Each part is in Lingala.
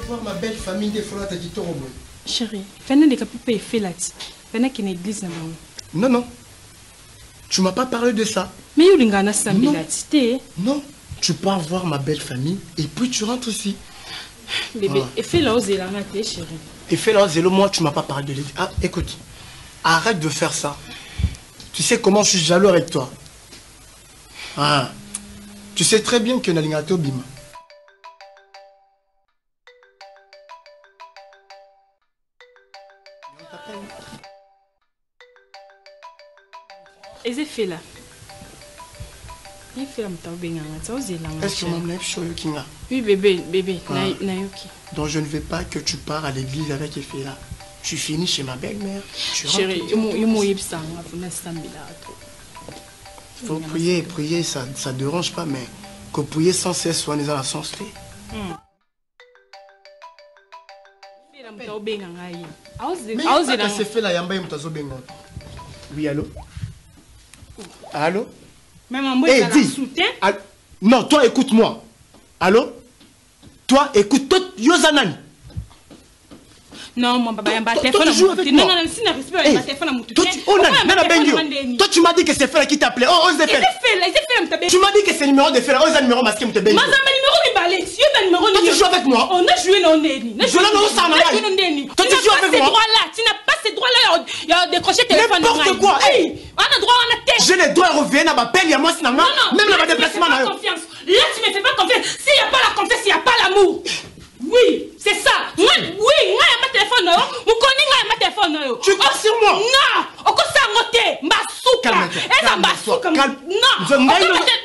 voir ma belle famille nde folata kitoko boye. Chérie, fana leka mpe efela ti. Fana kende église na bango. Non, non. Tu m'as pas parlé de ça. Mais yo olingaka nasambela ti te. Non. Tu pars voir ma belle famille et puis tu rentres ici. Bébé, ah. Efela ozelanga te, chérie. Efela ozelo, moi tu m'as pas parlé de l'église. Ah, écoute, arrête de faire ça. Tu sais comment je suis jaloux avec toi. Ah. Tu sais très bien que nalinga te obima. Eza efela. Efela moto abenganga ti ozelanga. Est-ce que maman nayebi oyoki nga? Oui bébé, bébé, ah. Nayoki. Donc je ne veux pas que tu pars à l'église avec Efela. Tu finis chez ma belle-mère. Chérie, yo mo oyebisa nga mpo nasambela trop. Faut prier, prier, ça ça dérange pas, mais que prier sans cesse, soit dans la sens te. Moto aobenga ngai. Aozela. C'est fait la yamba ye moto azobenga. Oui, allô? Allô? Mais maman, hey, dis. Soutien. Non, toi, écoute-moi. Allô? Toi, écoute, toi, yoza nani? Non, mon papa, yamba téléphone. Toi, tu joues avec moi. Non, non, si na respect, yamba téléphone à Toi, tu, oh, nan, nan, bengi yo. Toi, tu m'as dit que c'est Fela qui t'appelait. Oh, oh, c'est Fela. C'est Fela, Tu m'as dit que c'est le numéro de Fela. Oh, c'est numéro masqué, m'te bengi. Mazamba numéro mibale. Si yo numéro. Toi, tu joues avec moi. On a joué non ndeni. Je l'ai non ça na. Toi, tu joues avec moi. Tu n'as pas ce droit-là. Il a décroché téléphone. N'importe quoi. Hey. On a droit, on a tête. J'ai le droit de revenir à ma peine, moi, c'est Non, non. Même là, déplacement, là. Là, tu me fais pas confiance. S'il n'y a pas la confiance, il n'y a pas l'amour. Oui, c'est ça. Moi, oui, moi, il y a ma téléphone. Vous connaissez, moi, ma téléphone. Tu crois sur moi? Non. Okosa ngote, mbasuka. Eza mbasuka. Non.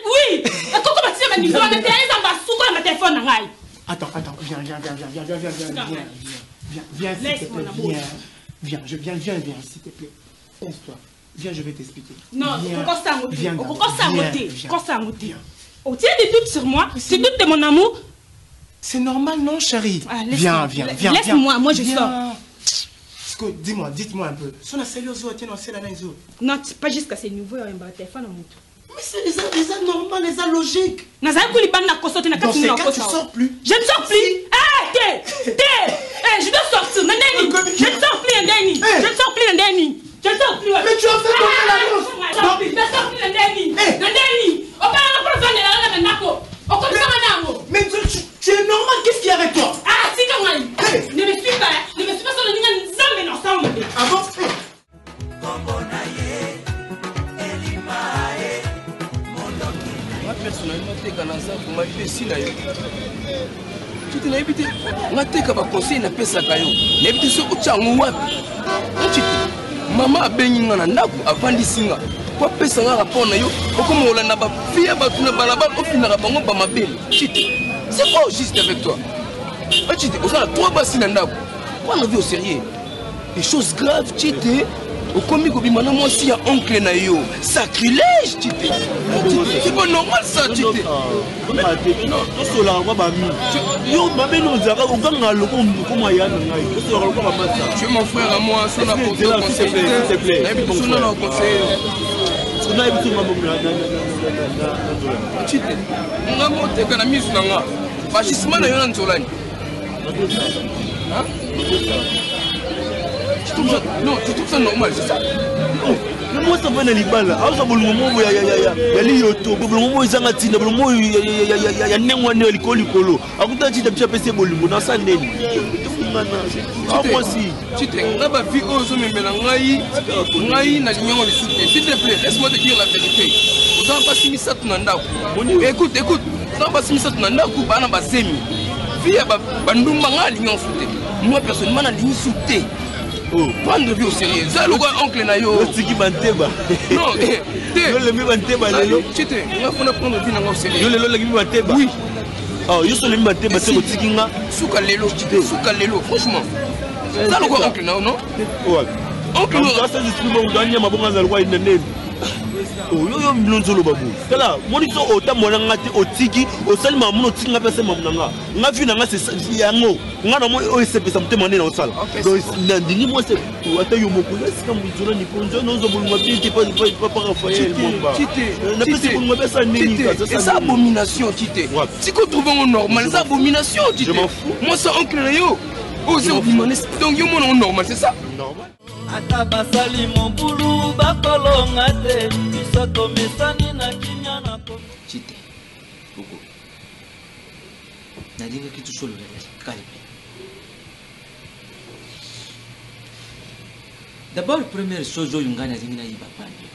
Oui. Koko batia ma niveau na te, eza mbasuka na téléphone na ngai. Attends, attends, viens, viens, viens, viens, viens, viens, viens, viens, viens, viens, s'il te plaît, viens, viens, je viens, viens, viens, s'il te plaît. Pense-toi. Viens, je vais t'expliquer. Non, okosa ngote. Okosa ngote. Okosa ngote. Oh, tu as des doutes sur moi? Tu doutes de mon amour? C'est normal, non, chérie? Ah, viens, viens, viens. Laisse-moi, moi je sors. Dis-moi, dites-moi un peu. Non, pas jusqu'à ce niveau, il y a un téléphone. Mais c'est les normal, les logiques. Dans ces cas, tu sors plus. Je ne sors plus. Ah, t'es, je dois sortir. Je ne sors plus, Ndeni. Je ne sors plus, Ndeni. Je ne sors plus. Mais tu as fait tomber la grosse. Je ne sors plus, Ndeni. Ndeni. Mais tu es normal, qu'est-ce qu'il y a avec toi? Ah, si, quand même. Ne me suis pas, ne me suis pas sur le nzambe ensemble. Ah bon? Moi, personnellement, teka naza vraiment déçu na yo. Tuti nayebi te, nga teka ba conseil napesaka yo. Nayebi te soki otya yango wapi. Otite, mama abengi nga na ndako avandisi nga. Po apesa nga rapport na yo, okoma kolanda ba fille ya bato na balabala ofinaka bango ba mabele. Tite, c'est quoi au juste avec toi? Tite, oza na trois basi na ndako. Prendre vie au sérieux. Des choses graves, Tite. Okomi kobima na mwasi ya oncle na yo. Sacrilège, Tite. C'est pas normal ça, Tite. Tosolaka kwa bami. Yo mabele ozalaka okanga loko okoma ya na ngai. Tosolaka loko bamasa. Tu es mon frère à moi, sona pour te conseiller. S'il te plaît. Nayebi sona na conseiller. Sona yebi songa momo na Tite. Nga moteka na misu na nga. Bachisement na yo na nzolani. Hein? Tu trouves ça, non, tu trouves ça normal, c'est ça? Oh, mais moi ça va na libala. Aza bolongo mo ya ya ya ya liyoto, bolongo mo ezanga tina, bolongo mo ya ya ya ya ndenge wana likolo likolo. Akuta tita biso apesi bolingo na sa ndeni. Tofungana. Ah moi si. Tite, nga ba vie oyo ozomemela ngai, ngai na linyango lisusu te. S'il te plaît, laisse-moi te dire la vérité. Oza basi misato na ndako. Écoute, écoute, oza basi misato na ndako, bana bazemi. Vie ya bandumba nga alingi su te. Moi personnellement nalingi su te. Oh. Prendre vie au sérieux. Eza lokola oncle na yo. Otiki banteba. Non, te. Yo olemi banteba lelo. Tite, nga fona prendre vie na nga au sérieux. Yo lelo olemi banteba. Oui. Oh, yo so olemi banteba te otiki nga. Suka lelo, Tite, suka lelo, franchement. Eza lokola oncle na yo, non? Ouais. Oncle no. Asa esprit bon gagner ma bonga za lokola inene. Oyo yo bino nzoloba boye. Tala, moni so otambola na nga te otiki, osali makambo na otiki nga mpe asali makambo na nga. Nga vie na nga c'est yango. Nga na moni oyo esepesa motema nde na osala. Donc nandimi mwasi ata yo moko oza esika mozola nipo nzo nozo bolingo bien te papa Raphaël Mwamba. Napesi bolingo bien asala nini? Eza abomination tite. Tiko trouve yango normal, eza abomination tite. Mwasi oncle na yo. Oyo obima donc yo mona yango normal, c'est ça? Normal. Ata basali mobulu bakolonga te, biso tomesani na kimia na Tite. Koko. Nalingaki tosolola na calme. D'abord première chose oyo ngai nalingi nayiba pande.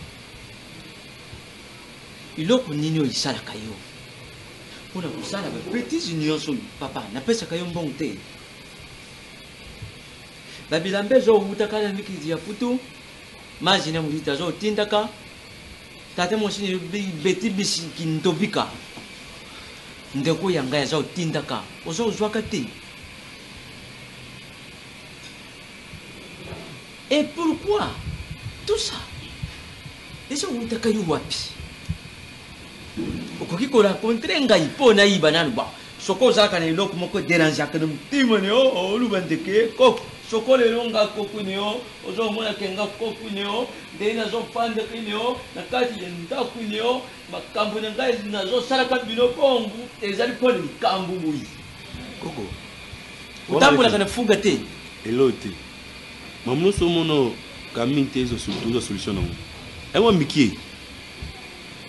Eloko nini oyo esalaka yo mpona kosala ba bêtises nyonso oyo papa napesaka yo mbongo te. Babilamba ezowutaka na mikili ya putu, mazi na molita azotindaka, tata mwasi beti bisi kindobika. Ndeko ya ngai azotindaka, ozozwaka te. Et pourquoi tout ça? Ezowutaka yo wapi? Okoki korencontre ngai mpo nayiba nanu ba. Soko ozalaka na eloko moko dérangeaka na motema na yo, oluba ndeke koko. Soko lelo nga koko na yo, ozomonaka nga koko na yo, ndenge nazofandaka na yo, na kati ya ndako na yo, makambo na ngai nazosalaka bino bongo, ezali mpo na likambo boye. Koko. Otambolaka na fuga te. Elo te. Mamu nyonso omona kamin te, ezo solution nango. Yango mikie.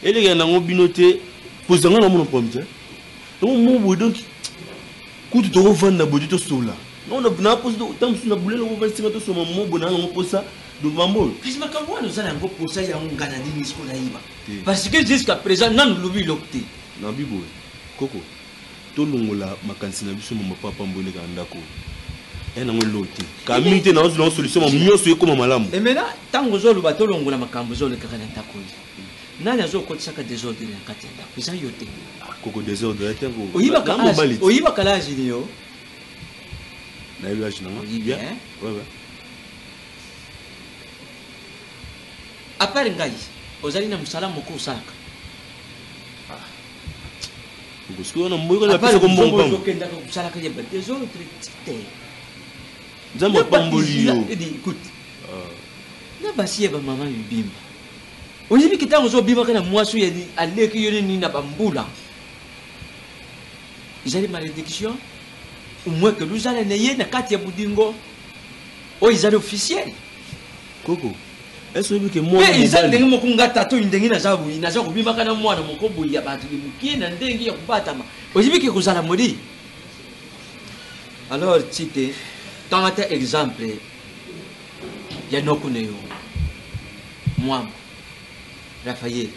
Eleka nango bino te, pozanga na mona problème te. Donc mo boye donc kutu tokovanda boye te tosola. Non na posa ntango mosusu na bulele okovanda singa tosoma mo boye na yango posa donc mambo oyo. Kasi makambo wana oza na yango posa yango nga na nini siko nayiba. Parce que jusqu'à présent nanu lobi eloko te. Na bi boye koko tolongola makanisi na biso mama papa mbo eleka na ndako. Ya nango eloko te. Kamin te na ozwa solution ma nyonso ekoma malamu. Et maintenant ntango ozoloba tolongola makambo ezolekaka na ndako oyo. Nani azokotisaka désordre na kati ya ndako? Eza yo te. Koko désordre ya tango. Oyibaka Na mobali te. Oyibaka l'âge ni yo? Nayebi âge na nga. Oyibi, hein? Ouais, ouais. À part ngai, ozali na mosala moko osalaka. Koko, soki wana mboyi kaka napesa ko mbongo pamba. Ozokendaka kosalaka ya ba désordre te. Nzambe apamboli yo. Écoute. Na basi ya ba mama mibimba. Oyebi ke ntango ozobimaka na mwasi oyo aleki yo nini na bambula. Ezali malédiction au moins que luzala na ye na kati ya budingo oyo ezali officiel. Koko, est-ce que oyebi ke mwana Mpe eza mobali ndenge moko nga tata oyo ndenge naza boye, naza kobimaka na mwana moko boye ya bato mokie na ndenge ya kobatama. Oyebi ke kozala modi. Alors tite, tangata exemple ya noko na yo. Mwamba Raphaël.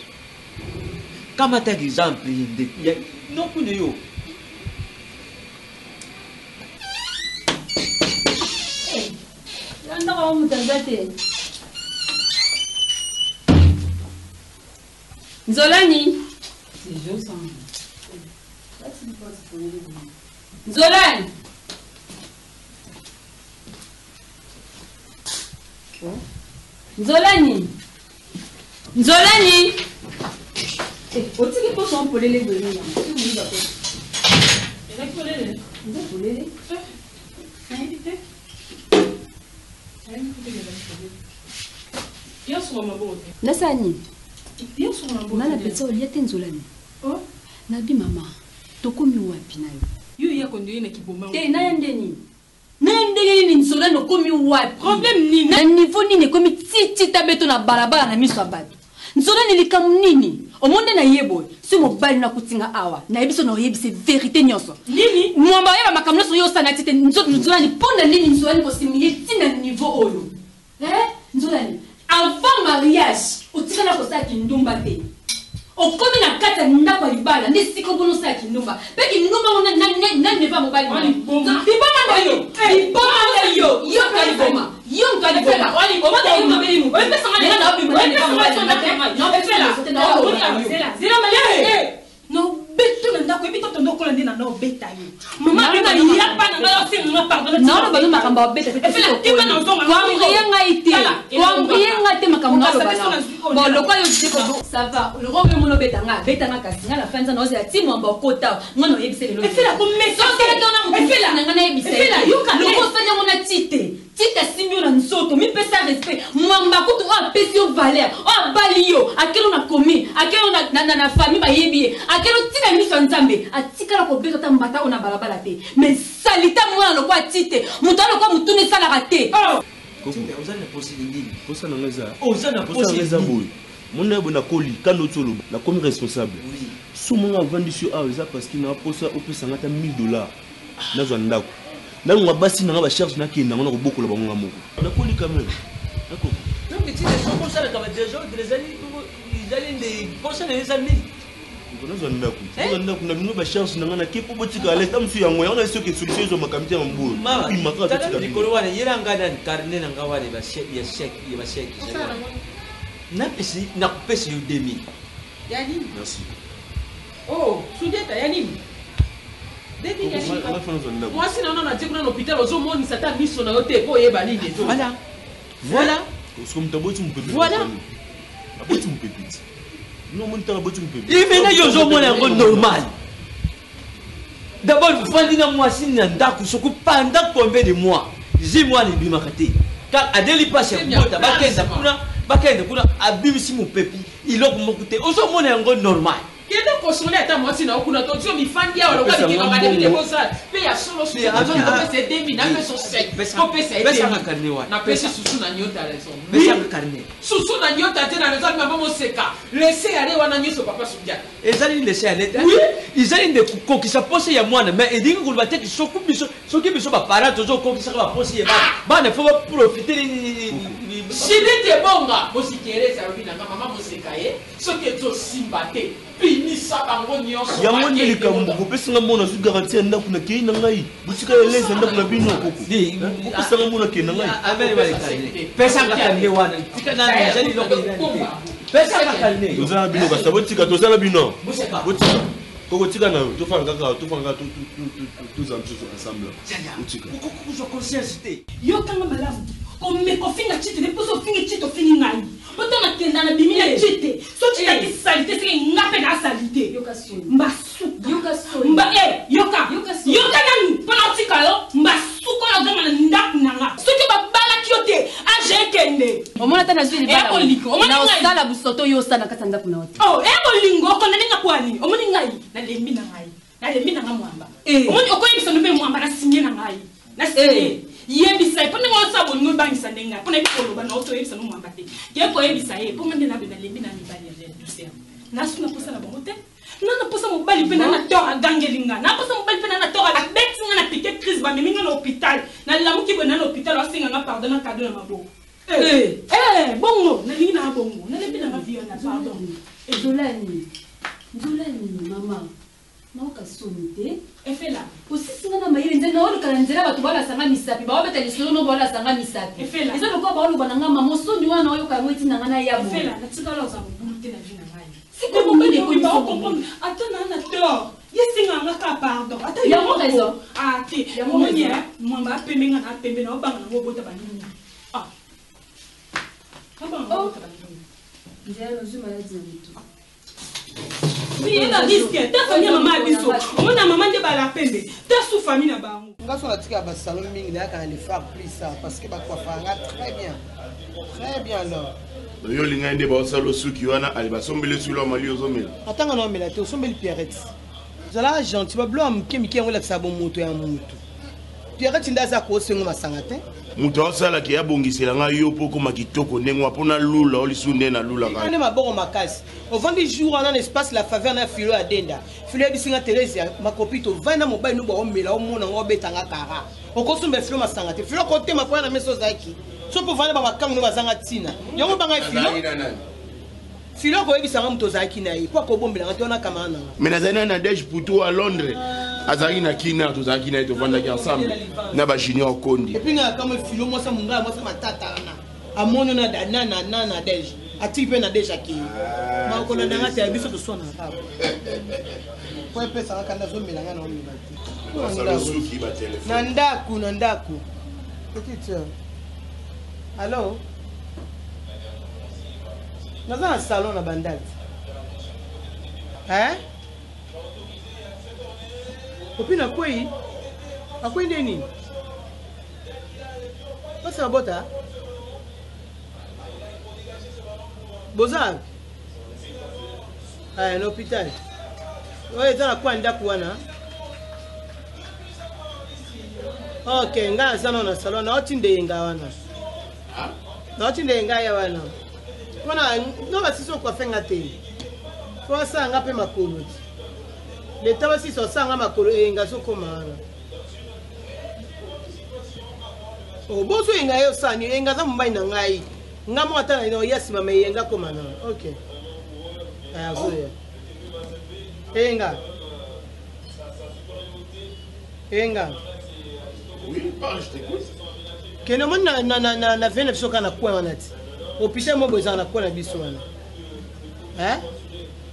Kamata exemple ya noko na yo. Ndako ya moto aza te. Nzolani. Nzolani. Nzolani. Nzolani. Eh, otiki poso mpolele boye nini? Ezaki polele? Eza polele. Nayebi te. Nayebi te ezaki polele. Yo suka maboko te. Nasala nini? Yo suka maboko Nga na te. peti olia te Nzolani. Oh? Nabi mama, tokomi wapi na yo? Yo ya kondoye na kiboma. Te, naya nde nini? Naya ndenge nini Nzolani okomi wapi? Problème nini? Na niveau nini ekomi titi tabeto na balabala na miso ya bato? Nzolani likambo nini? Omonde na ye boye, soki mobali na kotinga awa, nayebi so na oyebisi vérité nyonso. Nini? Mwamba oyeba makambo nyonso oyo osala ti te, Nzolani, mpo na nini Nzolani kosimile ti na niveau oyo? Eh? Nzolani, avant mariage, otikala kosala kindumba te. Okomi na kati ya ndako ya libala, nde sika obona osala kindumba. Mpe kindumba ngo na neva mobali na yo. Liboma. Liboma na yo. Liboma na yo. Yo moto ya liboma. Yo moto ya liboma. Omona yo mabeli motu. Nga na obima na neva mobali na nga te. Na obima na yo. Na obeto na ndako. ndako yebi to tondo okola nde na nda obeta yo mama abe na yapa na ngai osenga nga pardon naoloba no makambo abeta te koambrie ngai te koambrie ngai te makambo naoloba bon lokola yo jite ça va lokola oyo mona obeta nga abeta nga kasi nga na fandi na ozela ti mwamba okota nga na oyebisa lelo na nga nayebisa loko osali yango na ti te Tite asimbi yo na nzoto, mipesa respect. Mwamba kutu oyo apesi yo valeur, oyo abali yo, akeli yo na commune, akeli yo na, na, na, na famille bayebi ye, akeli yo tina miso ya Nzambe, atikala kobeta ata mbata oyo na balabala te. Mais salite ya mwana lokola Tite, moto aza lokola motuna esalaka te. Oh! Oza na posi nini? Posa na nga eza. Oza na posa na eza boye. Mona boye nakoli, kanda oti oloba, nakomi responsable. So monga avandisi yo awa eza parce que na posa opesa nga ata 1000 dollars. Nazwa ndako. Nalonga basi na nga ba charge nakende yango nakobokola bango nga moko. Nakoli quand même. Nakoko. Donc tite soki osalaka ba desordre ezali ezali nde posa na yo eza mingi. Nazwa ndako. Nazwa ndako na bino ba charge na nga na ke po botika à l'aise. Mosusu yango yango na soki solution ezwa makambo te ya mbuyo. Bima kaka totika. Likolo wana yela nga nani carnet na nga wana ba chèque ya chèque ya ba chèque. Napesi nakopesa yo 2000. Ya nini? Merci. Oh, Sudieta ya nini? Mwasi na yo nano atie kuna na hôpital ozomonisa ata miso na yo te mpo oyeba nini ezo. Voilà. Voilà. Soki moto aboti mopepe. Voilà. Aboti mopepe ti. No omoni ntango aboti mopepe. Imena yo ozomona yango normal. D'abord ofandi na mwasi na ndako soki pendant combien de mois zemi wana ebimaka te. Kaka adeli mpasi ya kobota bakenda kuna bakenda kuna abimisi mopepi eloko moko te ozomona yango normal. Kende kosole ata mwasi na yo kuna to tio mifandi awa lokola bikeka madebi te bosala pe ya solo susu kopesa ye demi na peso sec kopesa ye demi na pesi susu na nyota raison susu na nyota te na raison alima moseka laisser aller wana nyonso papa Sundiata ezali laisser aller te ezali nde kokokisa posa ya mwana mais elingi koloba te soki biso soki biso baparent tozokokisaka baposi ya bana bana fo baprofite shilite ebonga mosikerezi alobi na nga mama moseka ye Soki ezo simba te, bimisa bango nionso. Yango nde likambo kopesa nga mbongo nazwi garantie ya ndako nakei na ngai botika ya lese ya ndako na bino koko kopesa nga mbongo nakei na ngai toza na bino kasi botika toza na bino botika koko tika na yo tofanda kaka tofanda kaka tozala biso ensemble otika yokanga malamu komeka ofinga chite te mposo ofingi chite ofingi ngai poto nakenda na bimi na chite so chite aki salite seke nga mpe na salite mbasuka mba eh yoka yoka nanu mpo na otika yo mbasuka oyo oganga na ndako na nga soki babalaki yo te age ekende omona ata nazwi libala bolingo omoni ngai osala busoto yo osala na kati ya ndako na yo te oh e bolingo okondani nga kwani omoni ngai nalembi na ngai nalembi na nga mwamba eh. omoni okoyebisa no mpe mwamba na signe na ngai na signe eh. yebisa ye mpo ndenge osala bolingo ebangisa nde ngai mpo nayebi koloba na oto oyebisa no mwamba te ye koyebisa ye mpo nga nde nabe nalembi na mibali ya douceur nasu na posa na bango te nga na posa mobali mpe na na tort agangeli nga na posa mobali mpe na na tort abeti nga na pike crise bamemi nga na hôpital nalamuki boye na na hôpital asenga nga pardon na kado na maboko eh. Eh, bongo nalingi na bongo nalembi na nga vie wana pardon ezolani nzolani mama Naoka soni te. Efela. Osisi nga na mayele nzela naoluka na nzela bato baolasa nga misapi baobeta lisolo no baolasa nga misapi. Efela. Eza lokola baoloba na nga mama osoni wana oyoka yango etinda nga naya boye. Efela natikala ozala mobulu te na vie na ngai. Sikoyo mobali ekomi Ba ocomprendre ata na na tort. Ye senga nga ka pardon. Ata yo Yango raison. Ah te. Yango Omoni raison. eh mwamba apembe nga na apembe na obanga na ngo obota banini. Ah. Obanga Oh. obota banini. Nzela nozwi maladi na motu. Oui, eza risque. Ta famille ya mama ya biso. Omona mama nde bala pembe. Ta sous famille na bango. Nga so natika ba salon mingi nayaka na le phare plus ça parce que bacoiffaka nga très bien très bien alors yo olingai nde baosala osuki wana ale basombeli esula omali ozomela atanga na omela te osombeli pierrette zala gentil babilo ya moke mike yango elakisaka bomoto ya motu Pierrette nde aza kosengo masanga te. Moto asala ke abongisela ngai yo mpo okoma kitoko ndenge wa mpo nalula o lisusu nde nalulaka. Nde maboko makasi. Ovandi jour wana na espace la faveur na filo ya denda. Filo yebisi nga Theresia makopi tovandi na mobali no baomela omona ngo obeta nga kara. Okosomba filo masanga te. Filo kotema mpo na meso ozalaki. So mpo ovandi ba makangu no bazanga ntina. Yango banga filo. Filo akoyebisa nga moto ozalaki na ye mpo akobombela nga te wana kamara na nga. Mais nazali na Nadège Poutou à Londres. Azalaki na Kina, tozalaki na ye tovandaki ensemble na ba Junior Kondi. Et puis nga kamwe Filo mwasa mungala mwasa matata wana. Amoni na na na na Nadège. Atiki mpe Nadège akei. Makolanda nga te ya biso toswana kaka. Po epesaka kanda azomela ngai na omela te. Na ndako na ndako. Petite sœur. Allo? Naza na salon na bandal. Hein? Opi na kwei? Akwei nde nini? Pasi mabota? Boza wapi? Aya na hôpital. Oyo eza na kwa ndako wana. Ok, ngai naza nano na salon, naotinda eyenga wana. Naotinda eyenga ya wana. Mpona no basisi okwafe nga te. Mpo asala nga mpe makolo ti. Leta basisi osala nga makolo eyenga azokoma wana. Oboso oh, eyenga ye osala nini? Eyenga aza mobali na ngai. Nga moko ata na oya nsima ma eyenga akoma na. Ok. Aya azoya. Eyenga. Eyenga. Oui, parle, je t'écoute. Kende omoni na, na, na, na, na vie na biso kaka na coin wana ti. Hôpital moko ezala na coin na biso wana. Hein?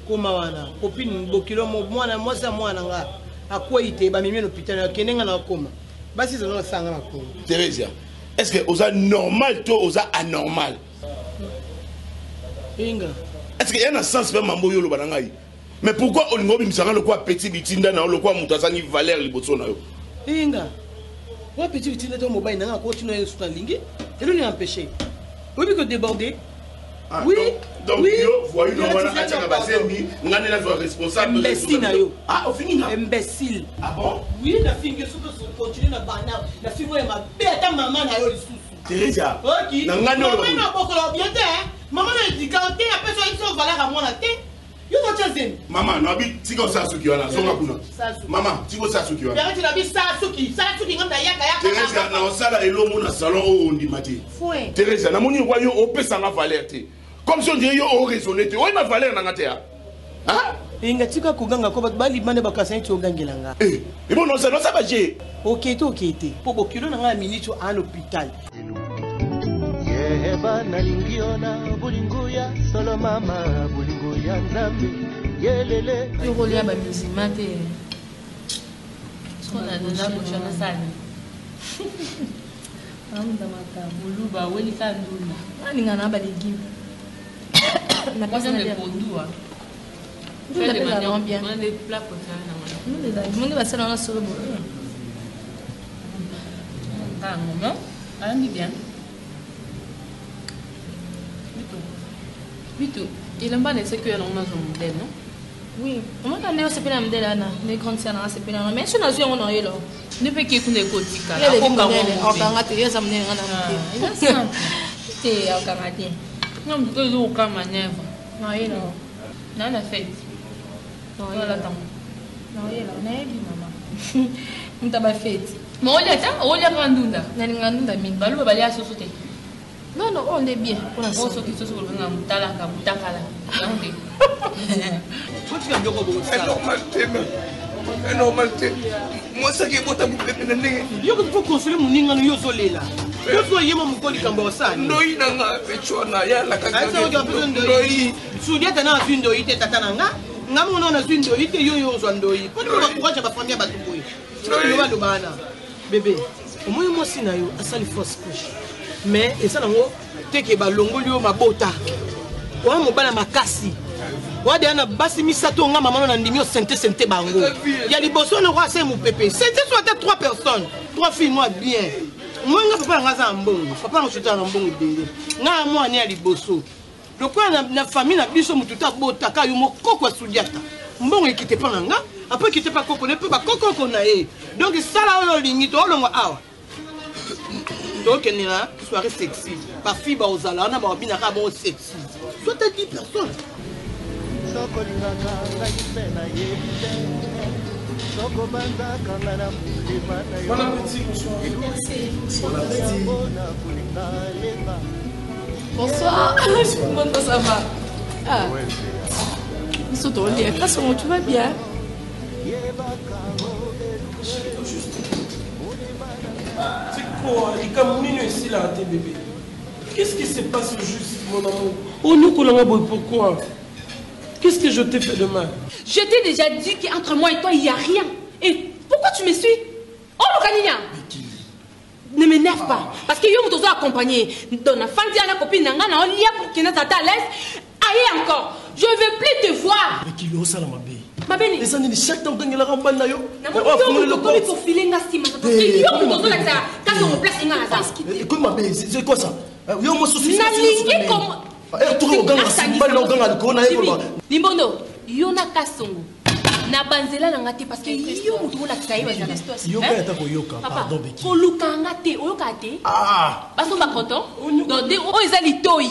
Koma wana. Copine bokilo mwana mwasi ya mwana nga akwei te bamemi na hôpital akende nga na akoma. Basi ezala na sanga na koma. Theresia, est-ce que oza normal to oza anormal? Inga. Est-ce que ya na sens pe mambo yo loba na ngai? Mais pourquoi olingo obimisa nga lokola petit bitinda na yo lokola moto azangi valeur liboso na yo? Inga. Wa petit bitinda to mobali na nga ko tino ye suka lingi. Elo ni empêcher. Oyebi ko déborder. Ah, oui. Donc, oui. yo voyou na wana atiaka bazembi nga nde nazwa responsable imbécile na yo. Ah, ofingi nga. Imbécile. Ah bon? Oui, na fingi soki continue na bana na fingi ya mabe ata mama na yo lisusu. Theresia. Oki. Na nga nde Mama na bokola bien te. Mama na edika te apesa yo biso valeur ya mwana te. Yo otia zemi. Mama, nabi tika osala suki wana, zonga kuna. Mama, tika osala suki wana. Perrette nabi sala suki, sala suki ngam na yaka yaka. Theresia, na osala elongo na salon oyo ondima te. Fouin. Theresia, namoni lokwa yo opesa nga valeur te. Comme si on dirait yo o raisonner te. Oyo na valeur na nga te ya. Hein? Inga tika koganga ko bato balibanda bakasa neti ogangela nga. Eh, ebo no sa no sa ba je. Okete okete po bokilo na nga ya minute oyo aa na hôpital. Yeba nalingi yo na bolingo ya solo mama bolingo ya nzambe yelele yo kolia ba musulman te soko na na boshana sani amunda makambo muluba welika ndunda alinga na ba légumes na pesa na pondu ah ndunda pe na bien on des plats préférés na moi ndunda monde basala na solo bo ah non alambi bien bitu bitu elamba na eseki oyo nango nazwa modele non oui omaka nde osepeli na modele wana nde grande sœur nanga asepeli wana mais so nazwi yango na yo lo nde mpe ke kuna ekotikala akokanga te yo aza monene nga na moke te akokanga te nga moto oyo ezokoka manœuvre naye lo na na fete olatango naye lo nayebi mama moto abafete ma olia ta olia kaka ndunda nalinga ndunda mingi baluba balia soso te non non oyo nde bien mpona oyo soki soso kolobenga motalaka motakala yango te Botika biloko bokosala. Normal te, normal te. Mwasi ake ebota mopepe na ndenge nini? Yo faut consoler moninga no yo ozolela. Yo ozo yema mokoli likambo ya osala. Ndoi na nga pechwana ya alakaka ndoi. Sudiata na azwi ndoi te tata na nga. Nga moko nazwi ndoi te yo yo ozwa ndoi. Po nini bacourage ya bafamille ya bato boye. Loba loba wana. Bebe, omoni mwasi na yo asali fausse couche. Mais eza nango te ke balongoli yo mabota. Wana mobali makasi. Wade na basi misato nga mama na ndimi yo sente sente bango. Ya liboso na kwa se mupepe. Sente so ata trois personnes, trois filles moi bien. Moi nga papa nga za mbongo. Papa nga sota na mbongo ebele. Nga mwana ya liboso. Lokola na, na famille na biso mutu ta botaka yo mokoko ya sudiata. Mbongo ekite pa na nga, après ekite pa koko ne pe ba kokoko na ye. Donc sala oyo olingi to olongwa awa. tokende na soirée sexy bafille baozala wana babinaka bango sexy soit 10 personnes sokolingaka ngai mpe nayebi te sokobanzaka nga na motema na yo yango na kolinga lenga Bonsoir, comment ça va? Ah. Biso tolia kasi tu vas bien? C'est quoi likambo nini esilaka te bébé qu'est-ce qui se passe juste mon amour onyokolanga boye pourquoi? Qu'est-ce que je t'ai fait de mal? Je t'ai déjà dit qu'entre moi et toi, il n'y a rien. Et pourquoi tu me suis? Oh, Lukanina! Ne m'énerve pas. Parce que yo moto accompagné. Donc, na fandi na copine na nga na olia pour qu'il n'ait à l'aise. Aïe encore. Je veux plus te voir. Bekili osala mabe. Mabe nini? Eza nini chaque temps ogangelaka mobali na yo? Na moni yo moto okomi kofile nga nsima parce que yo moto ozolakisa kasi okoplace nga naza. Ekomi mabe, c'est quoi ça? Yo mosusu. Nalingi kom Tuka koganga mobali na oganga likolo na ye koloba. Limbondo, yo na Kasongo na banzela na nga te parce que yo moto olakisa ye bazala. Yoka ata koyoka, pardon Beki. Koluka nga te, oyoka te. Basomba coton. Donc nde oyo eza litoyi.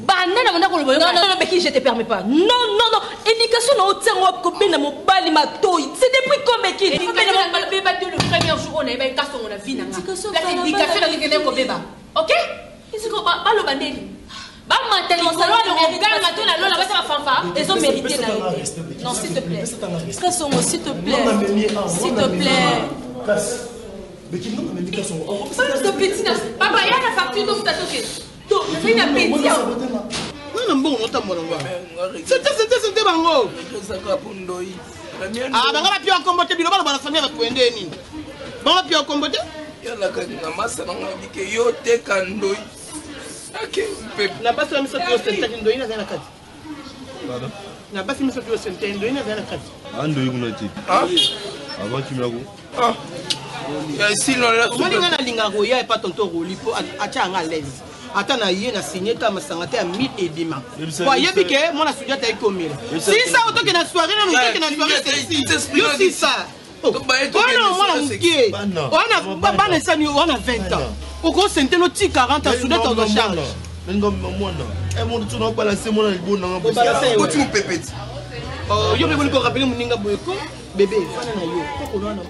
Banda na banda koloba yoka. Non, non, non, Becky, je te permets pas. Non, non, non. Éducation na otiango wapi kobenda mobali matoyi. C'est depuis quand, Becky? Éducation na beba de le premier jour oyo nayebaki Kasongo na vie na nga. Place éducation na ngekende kobeba. Ok? Esiko baloba ndeni. Bamata likolo ya koganga to na lola basa bafanfa ezo mérite na yo te. Non, s'il te plaît. Kasongo, s'il te plaît. S'il te plaît. Te petit na papa ya na facture tofuta toke. To nazali na petit awa. Nga na mbongo notambola ngo. Sente sente sente bango. Ah banga bapia kombo te biloba loba na famille bato boye nini? Banga bapia kombo te? Yalaka na masa na nga bike yo teka ndoi. Ake mpepe. Na basi misato yo sente ndoi na na kati. Pardon? Na basi misato yo sente ndoi na na kati. Ah ndoi kuna te. Ah? Avant kimela ko. Ah. Ya sino la. Omoni nga nalingaka koya epa tonton Roli po atia nga à l'aise. Ata na ye na signé ta masanga te ya 1000 ebima. Po ayebi ke mwana studio ataki komela. Sisa otoke na soirée nanu otoke na soirée sexy. Yo sisa. Wana mwana moke. Wana bana esani wana 20 ans. Okosente no ti 40 ans studio tozo charge. Nga mwana. Eh mon tu na balancer mwana libona nga. Koti mupepeti. Yo mpe boni ko rappeler moninga boye ko bébé fana na yo kokolo wana.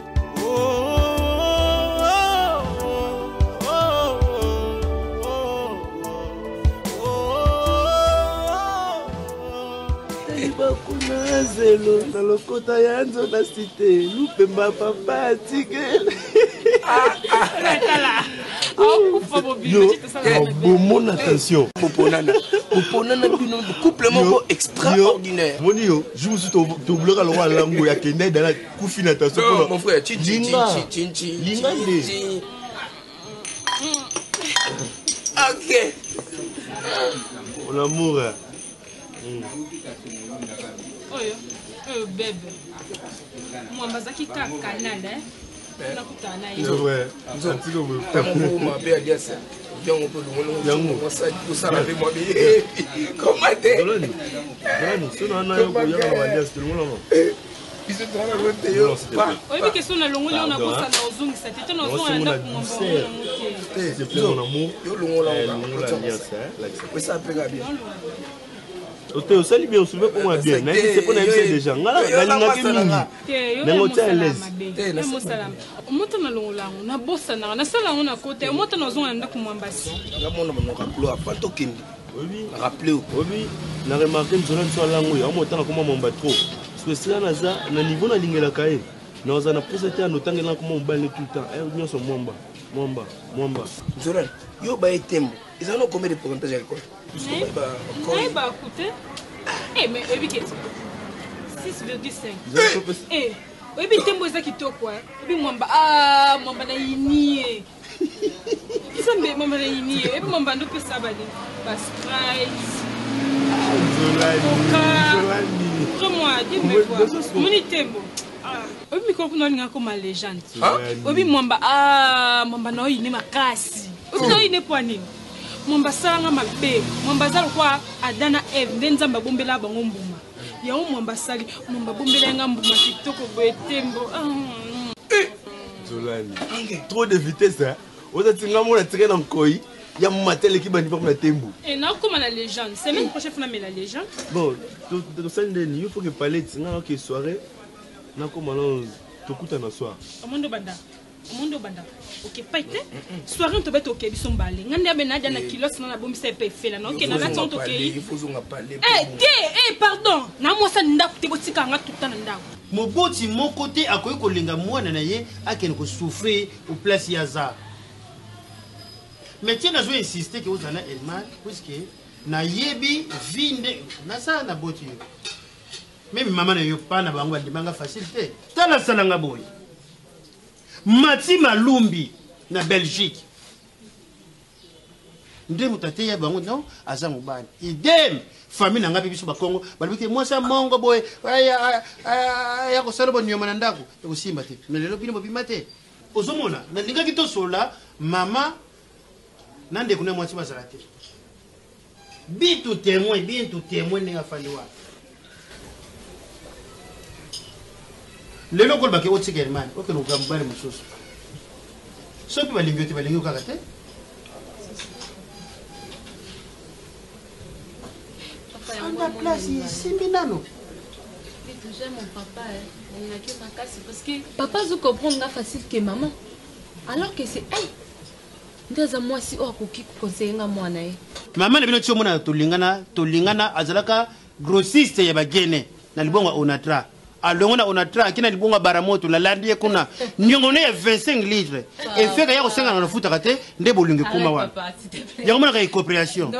Bakuna zelo na lokota ya nzona cité lupemba papa atikele bomona attention boponana boponana bino couple moko extraordinaire moni yo jour mosusu tobloka lokwa lango ya kende dala kufi na attention Non, mon frère, chi chi chi chi chi linga nde Ok. Mon amour. Oyo, oyo bebe. Mwamba azalaki kaka canal, eh? Nakutana na ye. C'est vrai. Ntango mabe alias yango mpe olongoli osala mpe mwa koma te biso tozala ngo te yo oyebi ke so nalongoli yo nakosala ozongisa te to nazonga na ndako mwamba te yo longola osala mpe ka bien ote osali bien osouve mpo mwa bien nayebi se mpo nayebisa déjà nga nalingaki mingi ndenge otia à l'aise moto nalongola yango nabosanaka nasala yango na kota moto nazonga na ndako mwambasi ngamona banoko avant tokende rappele obi na remarke nzola nso alango yo amotanga koma mwamba trop parce que esika naza na niveau nalingelaka ye naza na posa te anotangela koma mobali ne tout le temps heure nyonso mwamba mwamba mwamba nzola yo baye tembo ezala no combien de pourcentage ya alcool nayeba kute mais oyebi ke 6,5 oyebi tembo eza kitoko oyebi mwamba mwamba na yini ye nzambe mwamba na yini ye oyebi mwamba ndopesa bani basprite coca moni tembo oyebi mikolo kuna olinga koma légende oyebi mwamba mwamba na oyine makasi oyebi na oyine po nini mwamba asalanga mabe mwamba aza lokwa Adam na Eve nde nzambe abombela bango mbuma yango mwamba asali mwamba abombela yanga mbuma kitoko boye tembo Zolani trop de vitesse hein oza tinga mona tire na nkoi ya mata eleki bandi mpo na tembo nakokoma na légende semaine prochaine fona mela légende bon tosali ndeni yo faut que palette nga naoke soirée nakoma na tokutana soir omondo banda omondo banda oke pai te soirée tobe toke biso mbale nga nde abe nadia na kilos na nabombisa epe efela na oke na lati yango tokei te pardon na mwasa ndako te botika nga tuta na ndako moboti moko te akoki kolinga mwana na ye akende kosouffrir o place ya aza mais tie nazo insiste ke ozala na Elmar puisque nayebi vi nde nasala na boti yo. Meme mama na yo pa na bango bandimanga facile te. Tala salanga boye. Mati Malumbi na Belgique. Nde moto ateya bango non aza mobali. Idem famille na ngai mpe biso bakongo balobi te mwasi ya mongo boye aya kosala bonyoma na ndako ekosimba te. Mais lelo bino bobima te. Ozomona nalingaki tosolola mama na ndeko na mwasi bazala te. Bitu temoin, bintu temoin ndenge afandi wana. Lelo okoloba ke otika Herman, okende koka mobali mosusu. Soki balingi yo te, balingi yo kaka te. Fanda place esimbi nano. J'aime mon papa, hein. nalingaki makasi parce que papa azo comprendre nga facile que maman alors que c'est elle nde aza mwasi oyo akoki koconseille nga mwana ye. Mama na bino ti omona tolingana tolingana azalaka grossiste ya bagene na libongo ya onatra alongo na onatra ake na libongo ya baramoto nalandi ye kuna niongo ne ya 25 litre efeka ya kosengana na futaka te nde bolingo ekoma wana yango monaka ecopréation.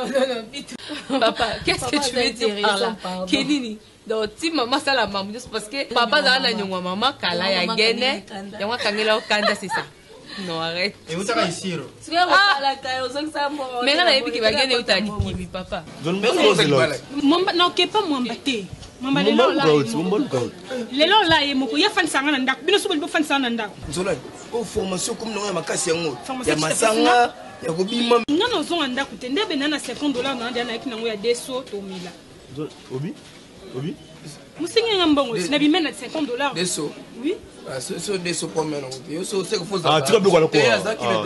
Papa, qu'est-ce que tu veux dire par là? Kenini. Donc ti mama asala mamu nyonso parce que papa azala na nyongo ya mama kala ya gene yango akangela yo kanda c'est ça. Non arrête. Eutaka isiro. Mais nga nayebi ke bagene eutaka likimi papa. Mwamba na okepa mwamba te. Mwamba lelo ola ye moko. Lelo ola ye moko. Ye afandisa nga na ndako. Bino soki bolingi bofandisa nga na ndako. Nzolani, oyo formation komi nango ya makasi yango. Formation Ya masanga, ya kobima. Nga nazonga ndako te. Nde benda na 50 dollars na nde nayaki nango ya deso tomela. Obi? Obi? Musengi nga mbongo na bima na 50 dollars. Deso. Oui. Ah, so so deso combien nango te? Yo so seko foza. Ah, tika biloko alako. Ah,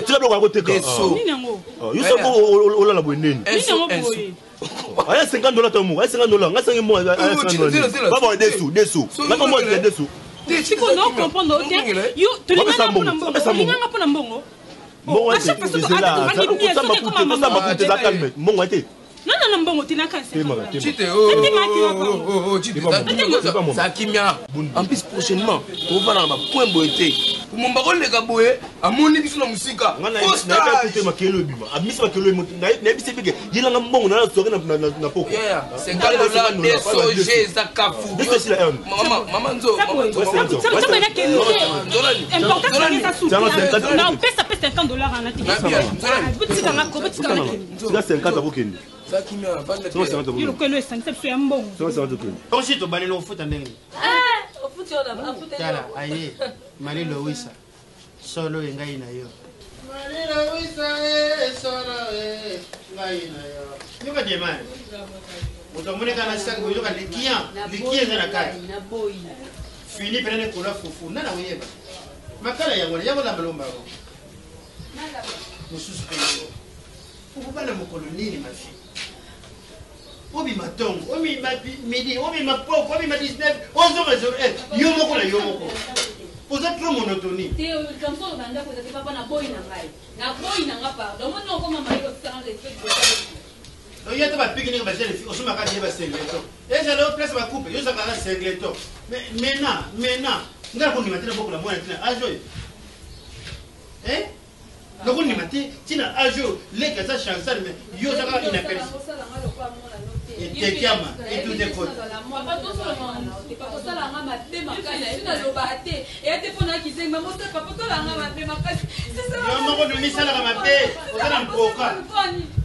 tika biloko alako teka. Deso. Nini yango? Ah, yo so olala boye nini? Nini yango boye? Aya 50 dollars to mo, aya 50 dollars. Nga sangi mo aya 50 dollars. Baba desu, desu. Nga ko mo desu. Siko no comprendre te. Yo tolingana mpona mbongo. Olinganga mpona mbongo. Mbongo te. Zela, kosamba kute za calme. Mbongo te. Nana na mbongo te naka Chite, oh, oh, chite, ça kimia. En plus prochainement, tovanda na ba point boye te. Momba koleka boye, amoni biso na musika. Postage. Makelo ebima. Abimisi makelo ebima. Nayebisi bike, yelanga mbongo na soirée na poko. Yeah, 50 dollars DSOG eza kafu. Mama, mama nzo, mama nzo. Nzambe na kende. Important c'est ça sous. Na opesa pe 50 dollars ana te. Botika nga ko, botika nga kende. Sika 50 akokende. Yo lokola esangisa biso ya mbongo. Osi tobaleli ofuta ndenge nini? Tala aye Marie Louisa solo engai na yo. Marie Louisa eh, solo eh, ngai na yo. Yoka diamant. Moto amoneka na sac boyoka likian, likian eza na kati. Fini pene ne kola fufu nana oyeba. Makala yango yango lamba lomba yango. Mosusu pe yango. Okobala mokolo nini ma fille? Obima tongo, obima midi, obima poko, obima 19, ozonga 01, yo moko na yo moko. Oza trop monotonie. Te likambo oloba ndako eza te papa na boyi na ngai. Na boyi na nga pardon. Omoni okoma mayi osala respect. Donc yo ata bapiki ndenge ba jeune fille osomaka deja ba singleton. Ezala yo place ba coupe, yo ozalaka na singleton. Mais maintenant, maintenant, ngai nakondima te nabokola mwana tina age oyo. Eh? Nakondima te tina age oyo leki aza chancel mais yo oza kaka inaperçu. Etekiama etute kota. Yo moko nomisalaka mabe oza na mpoka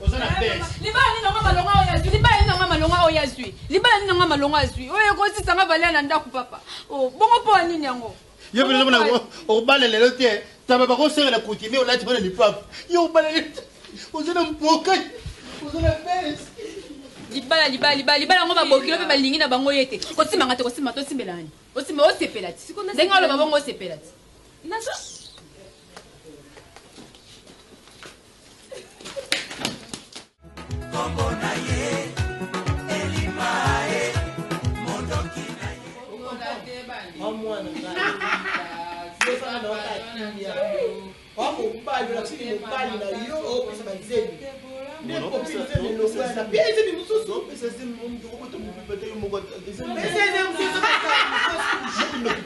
oza na pese. Libala nini yango malonga oyo azwi libala nini yango malonga oyo azwi libala nini yango malonga azwi oyo ekosisa nga valeur na ndako papa oh, bongo mpo ya nini yango Yo mpe nazomona okobala lelo te taba bakosengela coutumier olati wana lipapa yo obala lelo te oza na mpoka oza na pese. Libala libala libala libala yango babokilo mpe balingi na bango ye te kosimba nga te kosimba te osimbela nani osimba osepela ti ndenge oloba bongo osepela ti nazo mobali olakisi mobali na yo opesa bazemi nde kopi zemi elongwana pe zemi mosusu pesa zemi mosusu.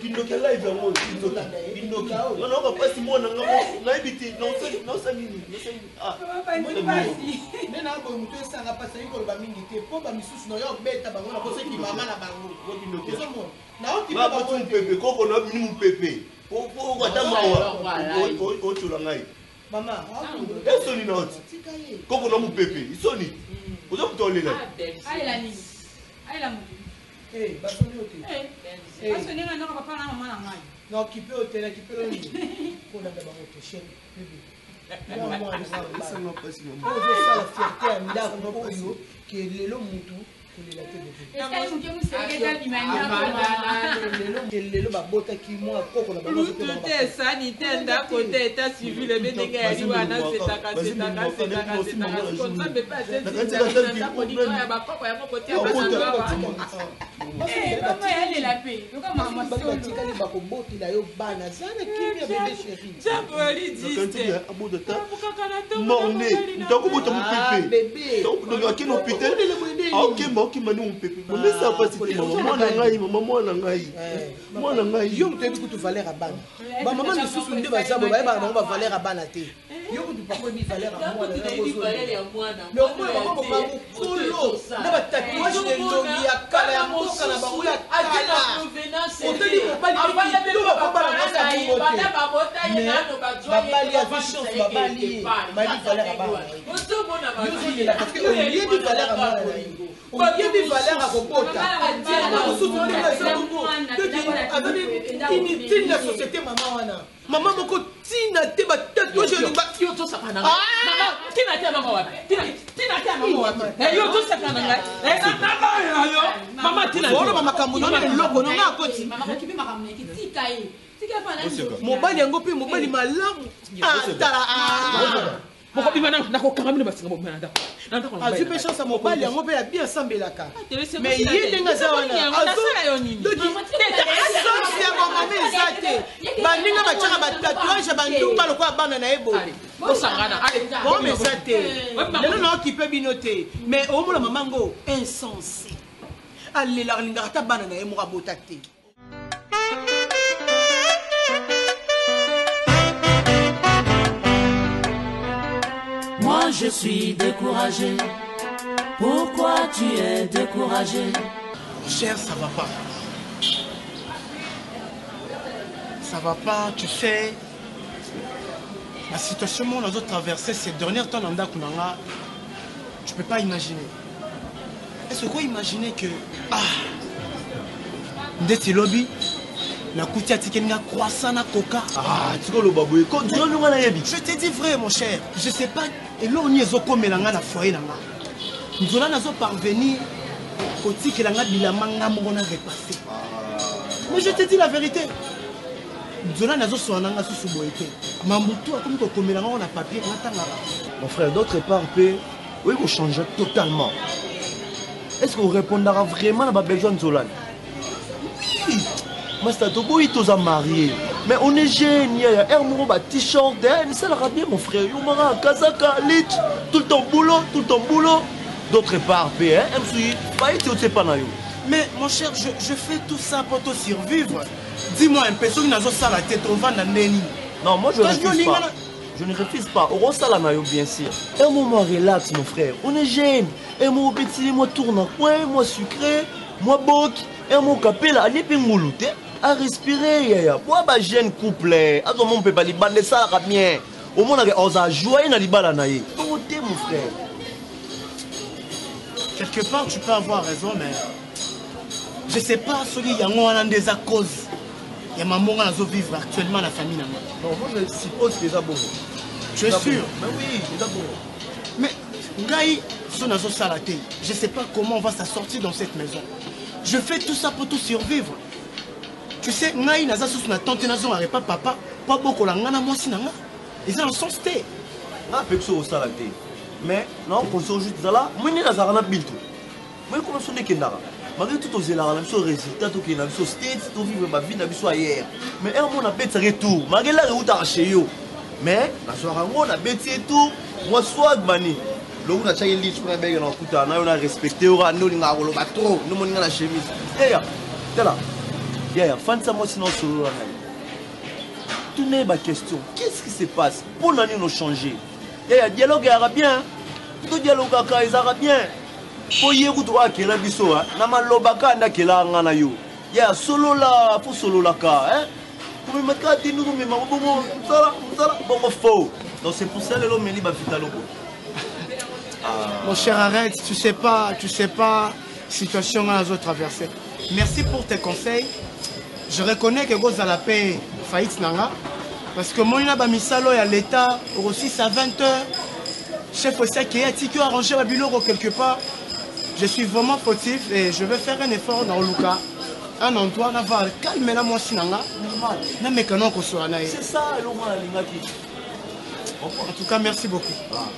Kindoki ya live yango kindoki kindoki nga nayoka mpasi mwana nga nayebi te naosa nini. Nde na boye moto esanga mpasi ayi koloba mingi te mpo bamisusu na yo obeta bango nakoseki mama na bango ozomona. Naokipe mopepe koko na bini mopepe ata mawa otyola ngai. Mama. Esoni na oti koko na mopepe isoni oza moto olela. Alela nini? Alela motu. Basoni yo te. Basoni nga ndako papa na mama na ngai. Naokipe yo te, nakipe yo nini? Kolanda bango te, chéri bébé. Ozosala fierté ya ndako oyo ke lelo mutu kolela te bébé. Lelo babotaki mwa koko na bango. Lutu te, sani te, ndako te, état civil ebe ndenge yali wana, setaka setaka setaka setaka siko Nzambe mpe azezinda ndako nino ya bakoko yango kotia bana awa. Mama yalela mpe yoka mama solo. Batikali bakobotela yo bana, za na kimia bébé chéri. Morne ntakobota mopepe donc akende hôpital, aokemba okemba nde mopepe bomesa mpasi te. Mama, mwana ngai, mama, mwana ngai, mwana ngai. Yo moto oyebi kutu valeur ya bana. Bamama misusu nde baza boye, bayebaka bango bavaleur ya bana te. Yo kutu papa oyebi valeur ya mwana. Mais omona mama mokolo na batatouage na elongi ya kala ya mboka na bango ya kala, otali mobali kitoko, kobala mwasi ya bongo te. Mais babali, azwi chance, babali ye, bayebi valeur ya bana na ye. Yo ozolela parce que oyebi valeur ya mwana na ye, oyebi valeur ya kobota. Mama mosusu ndenge aza bongo, azali inutile na société. Mama wana, mama moko ntina te, batatouage. Yo tosaka na ngai tina te, mama wapi tina te, mama wapi yo tosaka na ngai na yo mama tina. Oloba makambo nono eloko nonga akoti. Mobali yango mpe mobali malamu, atala. Bokobima, nakokanga bino basinga, bobima na ndako. Azwi mpe chance ya mobali yango mpe ya bien, asambelaka. Mais ye ndenge aza wana, chance ya bamama eza te. Baninga batiaka batatouage ya bandumba lokola bana na ye boye, bome eza te. Lelo naokipe bino te, mais omona mama ngo insensé, alelaka, alingaka ata bana na ye moko abota te. Moi je suis découragé. Pourquoi tu es découragé? Cher, ça va pas. Ça va pas, tu sais. La situation qu'on a traversée ces derniers temps dans ndako na nga, tu peux pas imaginer. Est-ce que imaginer que ah ndeti lobi nakuti atikeli nga croissant na coca. Ah, tika oloba boye, nzoni nga nayebi. Je te dis vrai, mon cher, je sais pas eloko nini ezokomela nga na foyer na nga. Nzola nazo parvenir kotikela nga bilamba nga moko na repassé. Mais je te dis la vérité, nzola nazoswana nga susu boye te. Mambutu akomi kokomela nga na papier, nga tangaka. Mon frère, d'autre part mpe oyi kochange totalement. Est ce que orépondaka vraiment na babesoin nzolani? Oui master, toboyi toza marié, mais on est jeune. Yaya aire moko ba t-shirt esalaka bien, mon frère. Yo maka kazaka lit tout le temps boulot, tout le temps boulot. D'autre part mpe msui baye ti otie pa na yo. Mais mon cher, je fais tout ça pour te survivre. Dis-moi un peu, soki nazosala te, tovanda ndeni? Non, moi je refuse pas. Je ne refuse pas. Okosala na yo, bien sûr. Un moment relax, mon frère. On est jeune. Un mot petit, moi tourne en coin, moi sucré, moi bok, un mot kapela, ali pe ngulu te. A respirer yaya. Boa ba jeune couple. Azo mon pe ba libanda esalaka bien. Omonaka oza joyeux na libala na ye. Bongo te, mon frère. Quelque part, tu peux avoir raison, mais je sais pas soki yango wana nde eza cause ya mambo nga nazovivre actuellement na famille na nga. Non, moi je suppose que eza bongo. Tu es sûr? Mais oui, eza bongo. Mais ngai so nazosala te, je sais pas comment on va s'en sortir dans cette maison. Je fais tout ça pour tout survivre. Tu sais, ngai naza susu na tante, nazongaka epa papa po abokola nga na mwasi na nga, eza na sens te. Nga mpe biso kosala te, mais naokonse juste ezala moi nde nazalaka na bintu moi koma biso nde ekendaka malgré tout tozelaka na biso résultat, tokende na biso States, tovivre bavie na biso ailleurs. Mais heure mo nabetisaka ye tour malgré lare eutaka chez yo, mais nazwaka yango, nabeti ye tour mwa swag mani loku natiaki lich mpona beke na kokutana na yo na respecte yo kaka nde olingaka koloba trop nde omoninga na chemise eya tala. Yaya, fandisa mwasi na osolola na ye. Tuna ye ba question. Qu'est-ce qui se passe? Mpo na nini ochanger? Yaya, dialogue eyaka bien. To dialogaka ezalaka bien. Mpo ye kutu oyo akela biso na maloba kaka nde akelaka nga na yo. Yaya, solola, fo sololaka. Hein? Komema kaka te ndenge omema bongo mosala mosala bongo faux. Donc c'est pour ça lelo omeli ba vitaloko. Mon cher, arrête, tu sais pas situation que nous traversée. Merci pour tes conseils. Je reconnais que vous la paix faillite nanga parce que moi na misalo ya l'état aussi à 20h. Chef aussi qui a tiki arrangé ba biloko quelque part. Je suis vraiment fautif et je vais faire un effort dans Luka. Un endroit na va calmer la moi sinanga. Normal. Na mekano ko soana. C'est ça le moi lingaki. En tout cas, merci beaucoup. Ah.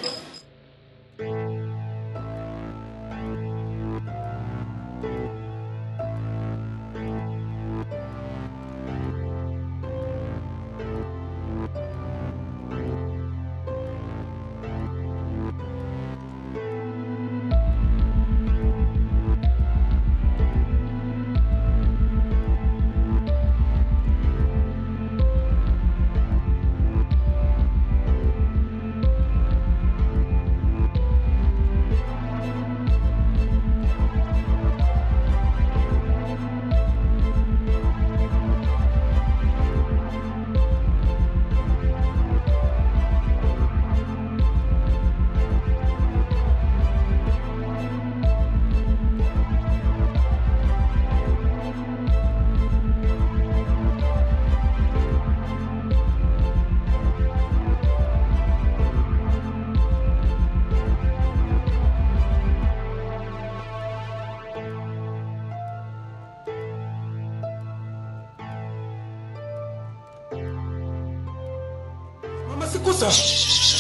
C'est quoi ça?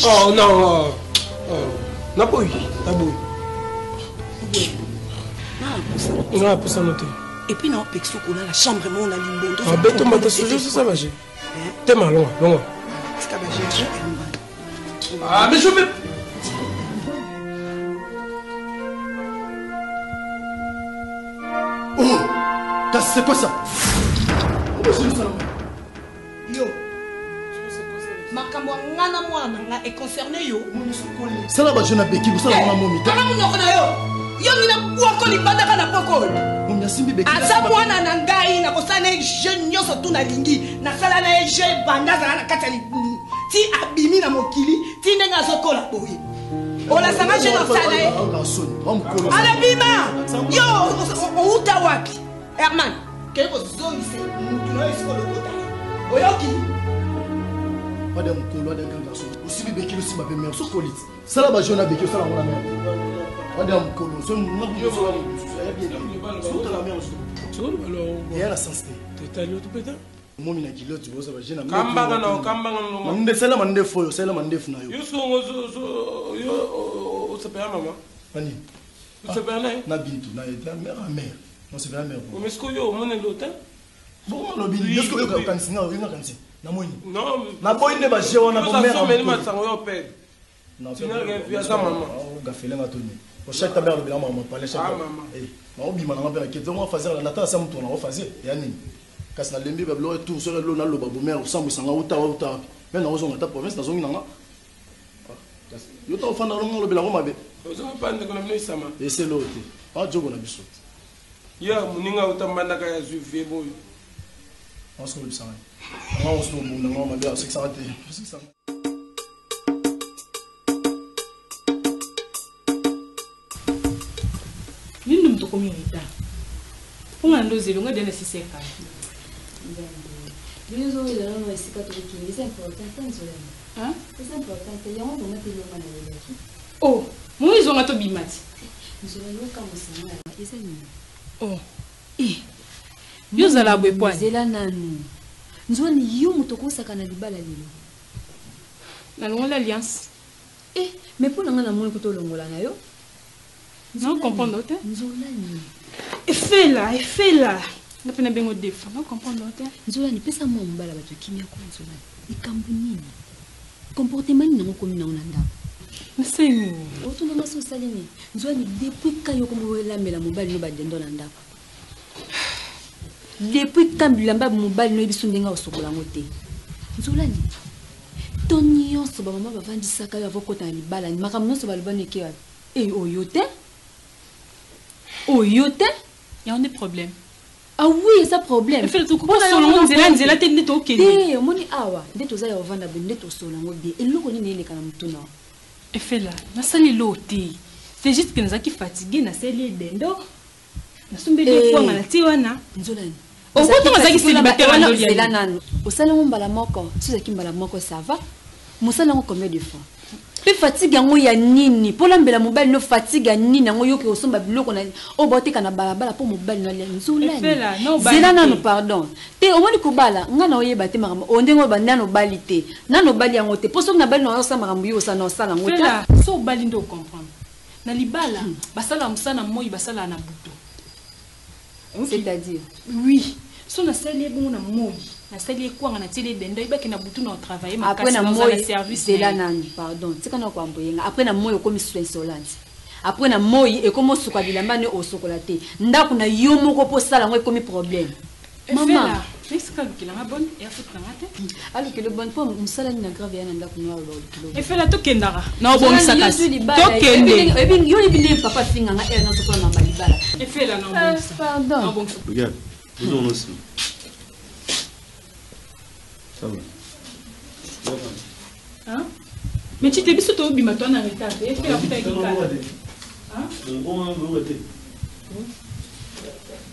Oh non! Oh. Naboyi, naboyi. Nga apusa no te. Et puis na opekisi okolala chambre moko na limbondo. Abeto mbata sujet ça va j'ai. Tema longa, longa. Tika ba j'ai. Ah mais je vais Oh! C'est quoi ça? Yo. Makambo nga na mwana nga e concerné yo. Sala ba jeune abeki kosala mwana momi te. Kanga monoko na yo. Yo ngina bwako libanda kaka na poko. Momi asimbi beki. Aza mwana na ngai na kosala na ye jeune nyonso tu nalingi. Nasala na ye jeune banda azala na kati ya libumu. Ti abimi na mokili, ti ndenge azokola boye. Olasanga jeune osala na ye. Alabima! Yo outa wapi? Herman, kende kozongisa mutu na yo esika olokota ye. Oyoki? Wada mokolo, wada grand garçon. Osimbi beki, osimba pe mère, sokoli. Sala ba jeune abeki, osala yango na mère. Wada mokolo, so mokolo, ya bien. Sokota la mère, eya na sens te. Totali otopeta? Momi na kilote, boza ba jeune. Kambanga na kambanga na. Nde sala mandefu oyo, sala mandefu na yo. Yo songo zo yo osepela mama. Nani? Osepela na ye? Na Bintu, na ye, mère à mère. Non, c'est la mère. Mais est-ce que yo omoni lota? Bon, lobi, est-ce que yo kanisi nga, yo kanisi. Na moni. Non. Na boyi nde ba jeu wana bo mère. Yo meli matsango yo père. Non, tu n'as rien vu à sa maman. Gafele nga toni. Bon, chaque taber lobi na maman parler chaque. Ah maman. Eh, na obima na nga père ke zongo fazer na tala sa mutu na fazer. Ya nini? Kasi na lembi ba biloko tout so lo na loba bo mère osambwisa nga uta uta. Mais na ozonga ta province na zongi na nga. Yo ta ofanda longo lobela ngo mabe. Ozonga pa ndeko na bino isama. Eselo te. Pa jogo na biso. Ya muninga utambandaka ya zwi vie boyo. On se retrouve ça. On se retrouve on va bien, c'est que ça va c'est que ça. Nini moto komi retard? Mpo nga ndozeli nga dena siseka. Bino ozowela nano esika tokokende eza important te nzolani. Eza important te yango vraimen te elonga na yelaki. Oh, moi ezonga tobima ti. Nzolani okamwisa nga eza nini? Oh. Eh. Yo ozala boye pwani. Nzela nanu. Nzwani yo moto okosaka na libala lelo. Nalongola alliance. Eh, mais mpo na nga namoni kuta olongola na yo. Non comprendre te. Nzolani. Efela, efela. Nga mpe nabengo defa. Non comprendre te. Nzolani pesa mwa mobala bato kimia ko nzolani. Likambo nini? Comportement nini nango komi nango na ndako? Nasali nini? Otuna nga so osali nini? Nzolani depuis ka yo komi olamela mobali no badendo na ndako. Depuis quand bilamba mobali no biso ndenge osokola yango te? Nzolani. To nyonso ba mama bavandisaka yo avokota na libala, makambo nyonso baloba neke wapi? Eh oyo te? Oyo te? Yango nde problème. Ah oui, eza problème. Efela tokokosola yango nzela nzela te nde tokende. Te, omoni awa nde toza ya ovanda boye nde tosola yango bien. Eloko nini eleka na motuna? Efela, nasali eloko te. C'est juste que nazalaki fatigué, nasali edendo. Nasombeli Eh. ekwanga na tie wana. Nzolani. Okotanga azalaki célibataire Wana wana zela nanu. Osali yango mbala moko, soki ozalaki mbala moko ça va. Mosala yango combien de fois? Mpe fatigue yango ya nini? Mpo olambela mobali no fatigue ya nini yango yoki osomba biloko na oyo baoteka na balabala mpo mobali no alia nzolani. Efela, na obali Zela te. nanu pardon. Te omoni kobala nga na oyeba te makambo oyo ndenge oyo ba nanu obali te. Nanu obali yango te. Mpo soki nabali na osala makambo yo osala na osala yango te. Fela, so obali nde ocomprendre. Na libala, basalaka mosala na moi, basalaka na butu. C'est-à-dire? Oui. So nasali ye bongo na moi, nasali ye kwanga, natieli ye dendo, ayebaki na butu na otravaille Après makasi, na nazala moi service zela na ye. nanu pardon. Tika na koamboye nga. Après na moi okomi susu insolente. Après na moi ekomi osuka bilamba ne osokola te. Ndako na yo moko po sala yango ekomi problème. Mama, Efela, esika alukelanga bonne, eya futelanga te. Alukelo bonne po mosala nini na grave ya na ndako no alukelo. Efela tokendaka. Na obongisa kasi. Tokende. Oyebi yo yebi ndenge papa afinga nga ere nyonso mpona mamba libala. Efela na obongisa. Pardon. Na obongisa. Regarde, nous on aussi. Ça va. Hein? Mais tu t'es biso tobima toi na retard. Efela kuta kikala. Hein?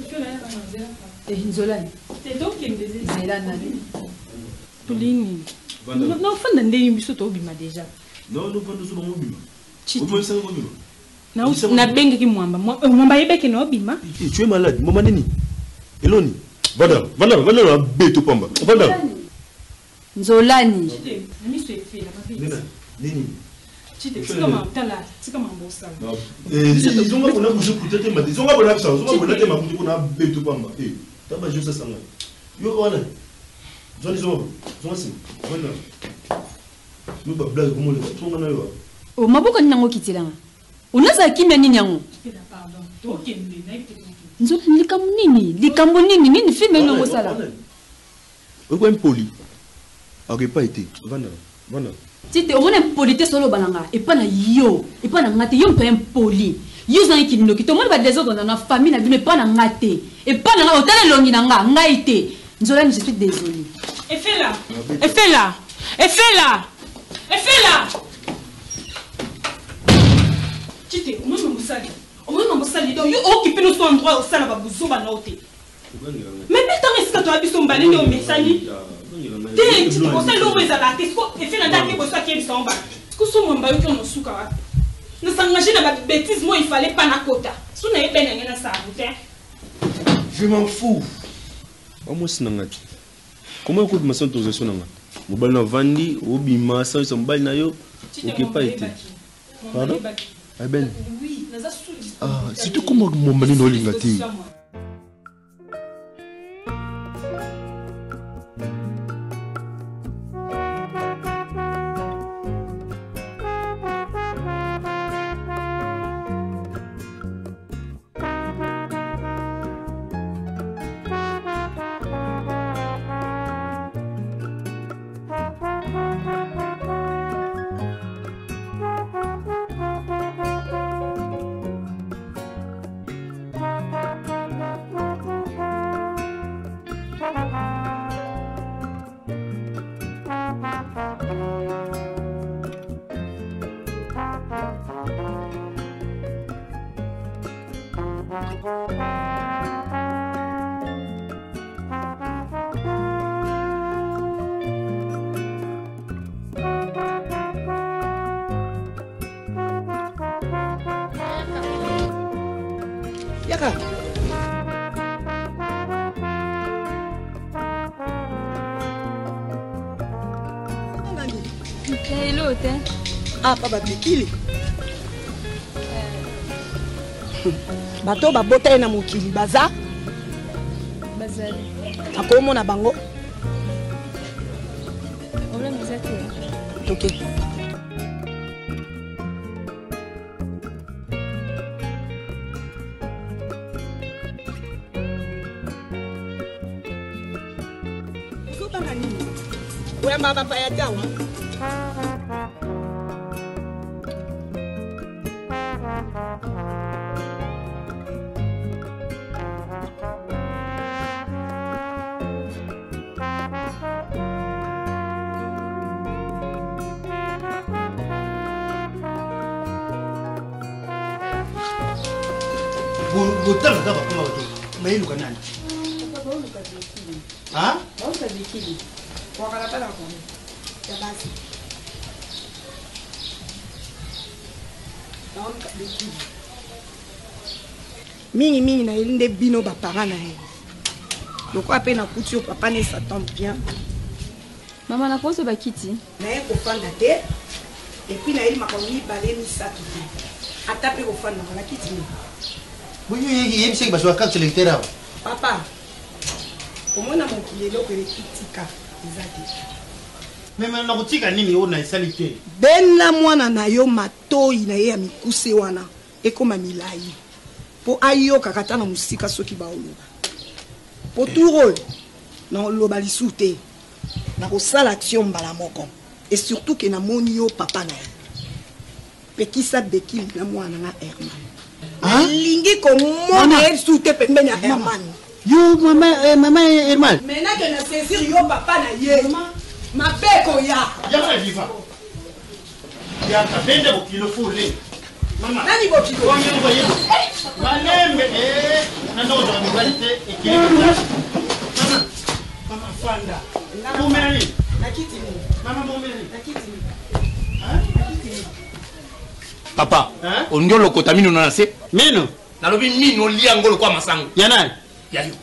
Efela ya na nzela. Eh, Nzolani. Te tokende zela nani? Tolini. Na ofanda ndenge biso tobima déjà. Non, non, vanda so bango bima. Chiti. Obima bango bima. Nabengaki mwamba. Mwamba ayebaki na obima. Eh, tu es malade, mama nini? Eloni. Vanda, vanda, vanda na beto pamba. Vanda. Nzolani. Chite, na miso efela mabe. Nena, nini? Chite, tika ma tala, tika mambo osala. Eh, zonga bona bouger pour tete ma. Zonga bona bisa, zonga bona te ma pour na beto pamba. Eh, taba je ça sanga. Yo wana. Zonga zonga. Zonga si. Vanda. Yo ba blague comment le tonga na yo. O maboko nini yango okitelanga? Onazala kimia nini yango? Efela pardon. Tokende na yebi te tokende. Nzolani likambo nini? Likambo nini? Nini filme nini yango osala? Oyo impoli. Akepa ete. Vanda, vanda. Tite omoni impolitesse oloba na nga epa na yo epa na nga te yo moto ya impoli yo ozangi kindoki te omoni ba desordre na na famille na bino epa na nga te epa na nga otala elongi na nga ngai te Nzolani je suis désolée. Efela! Efela! Efela! Efela! Chite, omoni mosali. Omoni mosali donc yo okipe no so endroit osala ba buzoba na yo te. Mais betanga esika toya biso mbale nde omesani. Te, Chite, osali oyo ezalaka te. Siko Efela nde ake boso akeyebisa ngo bato. Siko so mwamba yoki ono suka wapi? Na s'engager na ba bêtises moi il fallait pas nakota. So na ye bene ngai na sala te. Je m'en fous. Mwasi na nga te. Comment okobima sans autorisation na nga? Mobali na vandi, obima sans sa mobali na yo, okepa ete. Pardon? Aben. Oui, naza sous Ah, surtout comment mobali na olinga te. Yaka. Hello te. Ah, papa bikili. Bato babota ye na mokili baza bazali akomona bango problème eza te toke. Boyambaka bapaya te awa. Botanga kaka bakoma bato bayeluka nani? Mingimingi nayeli nde bino baparent na ye, lokola mpe nakuti yo papa ne, ça tombe bien. Mama, nakozwa bakiti? Naye kofanda te, et puis nayeli makambo mibale misato te, ata mpe kofandaka na kiti nini. Yebisaki bazwa carte électeur awa. Papa, komona mokili eloko eleki tika eza te. Mais nakotika nini oyo na esali te? Benda mwana na yo matoi na ye ya mikuse wana ekoma milai mpo ayokaka ata na mosika soki baoloba. Mpo tour oyo naoloba lisusu te, nakosala action mbala moko. Et surtout ke namoni yo papa na ye, pekisa Bekili na mwana na Herman. Nalingi komona ye lisusu te pembeni ya Herman. Yo mama, mama Herman. Maintenant ke na saisir yo papa na ye, mabe ekoya. Yaka na diva. Yaka bende bokilo fule. Mama. Nani bokilo? Wangi ngo yebo. Malembe eh na ndoko za mibali te ekili. Mama. Mama fanda. Bomela nini? Na kiti nini? Mama bomela nini? Na kiti nini? Na kiti nini? Papa, olingi olokota mino na se? Mino? Nalobi mino, olia yango lokwa masango. Ya nani? Ya yo.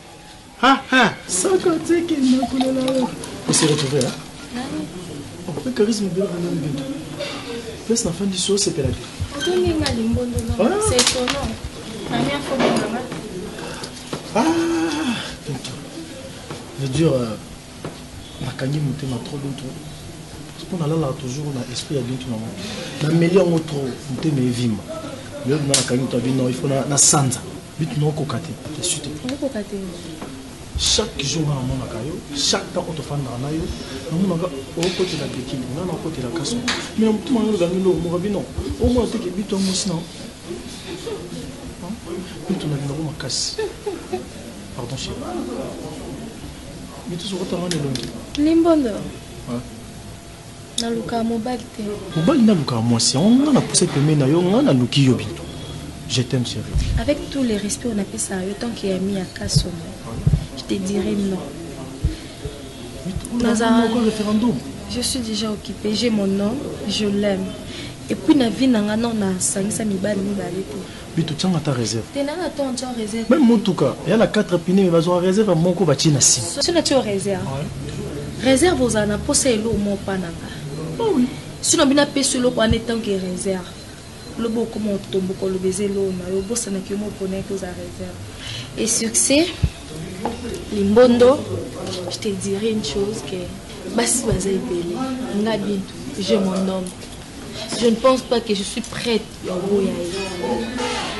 Ha ha. Saka teke nakolela yo. On s'est retrouvé là. Oh, pe charisme bien na mbintu. Place na fandi so sepela te. Otongi nga limbondo non? Ah. C'est étonnant. Première fois benganga. Ah, Bintu. Je veux dire euh, nakangi motema trop Bintu. Mpo nalalaka toujours na esprit ya Bintu nango. Nameli yango trop, motema evimba. Lelo na nakangi moto abi non, il faut na na sanza. Bintu naokoka te, je suis te. Okoka te. Chaque jour nga namonaka yo, chaque temps oyo tofandaka na yo, namonaka okotela Bekili, nga nakotela Kaso. Mais na motema nga olobangi eloko moko abi non, omona te ke Bintu ya mwasi na Bintu nalingako makasi. Pardon chérie. Bintu sokotanga na elongi. Limbondo. Ouais. Nalukaka mobali te. Mobali nde alukaka mwasi, yango nga napuse pembeni na yo, nga naluki yo Bintu. Je t'aime chérie. Avec tout le respect on apesa yo tant que ami ya Kasongo, je te dirais non. Nazala Encore référendum. Je suis déjà occupée, j'ai mon homme, je l'aime. Et puis na vie na nga non nasangisa mibali mibale te. Bintu tianga ata réserve. Te na na to ntia réserve. Même motuka, ya na 4 pneus mais bazwa réserve moko batie na nsima. Soki natie yo réserve. Réserve ozala na posa eloko moko pa na nga. Sinon bino apesi eloko wana etant que réserve. Lobo okoma otomboka oloba eza eloko na yo, obosanaki yo moko oponaki ozala réserve. Et succès, Limbondo, je te dirai une chose que basi baza ebele. Nga Bintu, j'ai mon homme. Je ne pense pas que je suis prête ya oboya ye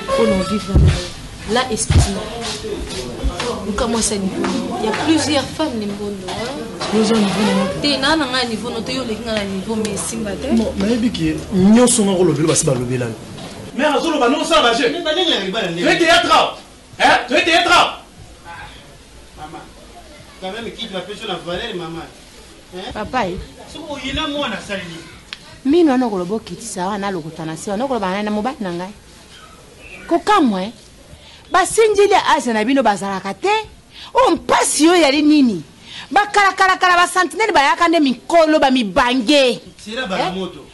mpo na vivre na ye. Là, excuse-moi. Luka mwasi ya niveau na yo. Il y a plusieurs femmes Limbondo. Yo oza niveau na nga te. Naa na ngai ya niveau no te, yo oleki ngai na niveau mais esimba te. Non, nayebi ke nyonso nga kolobela basi balobela yo. Mère azoloba non osala ba jeu. Toye théâtre awa. Hein? Toye théâtre awa. Mama. Quand même kiti bapesi yo na valeur mama. Papa ye. Soki oyina mwana asali nini? Mino wana okoloba okitisa wana alokota na se wana okoloba na na mobali na ngai. Kokamwa eh. Basinzili ya Asia na bino bazalaka te. Oyo mpasi oyo ezali nini? Bakalakalakala ba sentinelle bayaka nde mikolo ba mibange. Sera bala moto.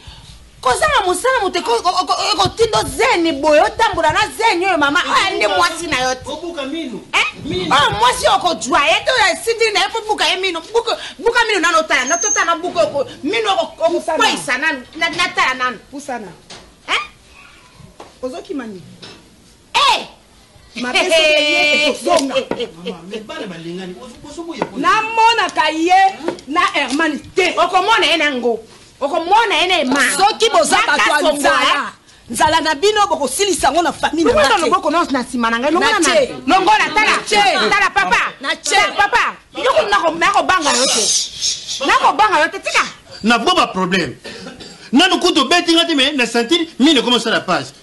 Kozanga mosala moto ekotinda ozeni boye otambola na zeni oyo mama oyo nde mwasi na yo te. Obuka mino. Oyo mwasi oyo okozwa ye te, oyo esindili na ye mpo buka ye mino. Buka, buka mino nano otala na totala na buka oko mino okokweyisa nanu natala nanu. Pusana. Ozokima nini? Mabe soki eye ekozonga. Bana balingani bozoboya. Namonaka ye na Herman te. Okomona ye nango. Okomona ye na ema. Soki boza bato ya nzala, nzala na bino bokosilisa yango na famille na Longola nga te. loboko nonso na nsima na ngai. Longola na. Natie. Longola tala. Natie. Tala papa. Natie. Tala papa. Yo kuna nakobanga yo te. Nakobanga yo te, tika. Na bo ba problème. Nanu kutu obeti nga te mais na sentir mine ekoma osala pasi.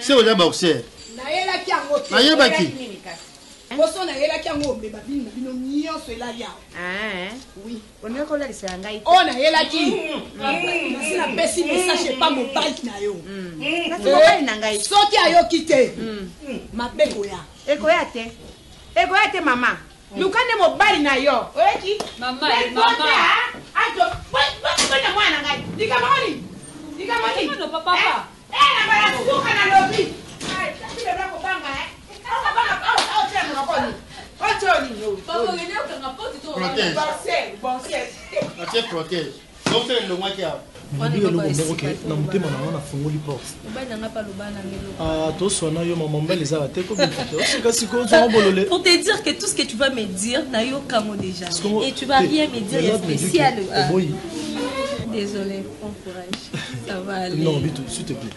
Se oza boxer. Nayelaki yango te. Nayebaki. Oyelaki nini kasi? Poso nayelaki yango omema bino na bino nyonso elali awa. Oui. Olingi kolalisa ya ngai te. Oyo nayelaki. Nasi napesi message epa mobali na yo. Kasi mobali na ngai. Soki ayoki te. Mabe ekoya. Ekoya te. Ekoya te mama. Luka nde mobali na yo. Oyoki? Mama, Mais mama. kota, azo bona mwana na ngai. Likambo nini? Likambo nini? Non, papa. Eh, eh, na bala suka na lobi. Ai, tapi lebla kobanga eh. Okobanga, oh, oh, tia monoko nini? Oh, tia nini? Oh, Papa, okende okanga porte to Protège. Boxer, boxer. Atie protège. Boxer elongwaki awa. Nalobi eloko moko ke na motema na nga nafungoli porte. Mobali na nga mpe aloba na nga eloko. Ah, toswana yo mama mobali ezala te kobeta te oseka sikoyo ozwanga bolole. Pour te dire que tout ce que tu vas me dire, nayoka yango déjà. Sikoyo, Et tu vas te, rien me dire ya regarde, me dit spécial. que Ah. oboyi. Désolé, bon courage. Ça va aller. Non, Bitu, s'il te plaît.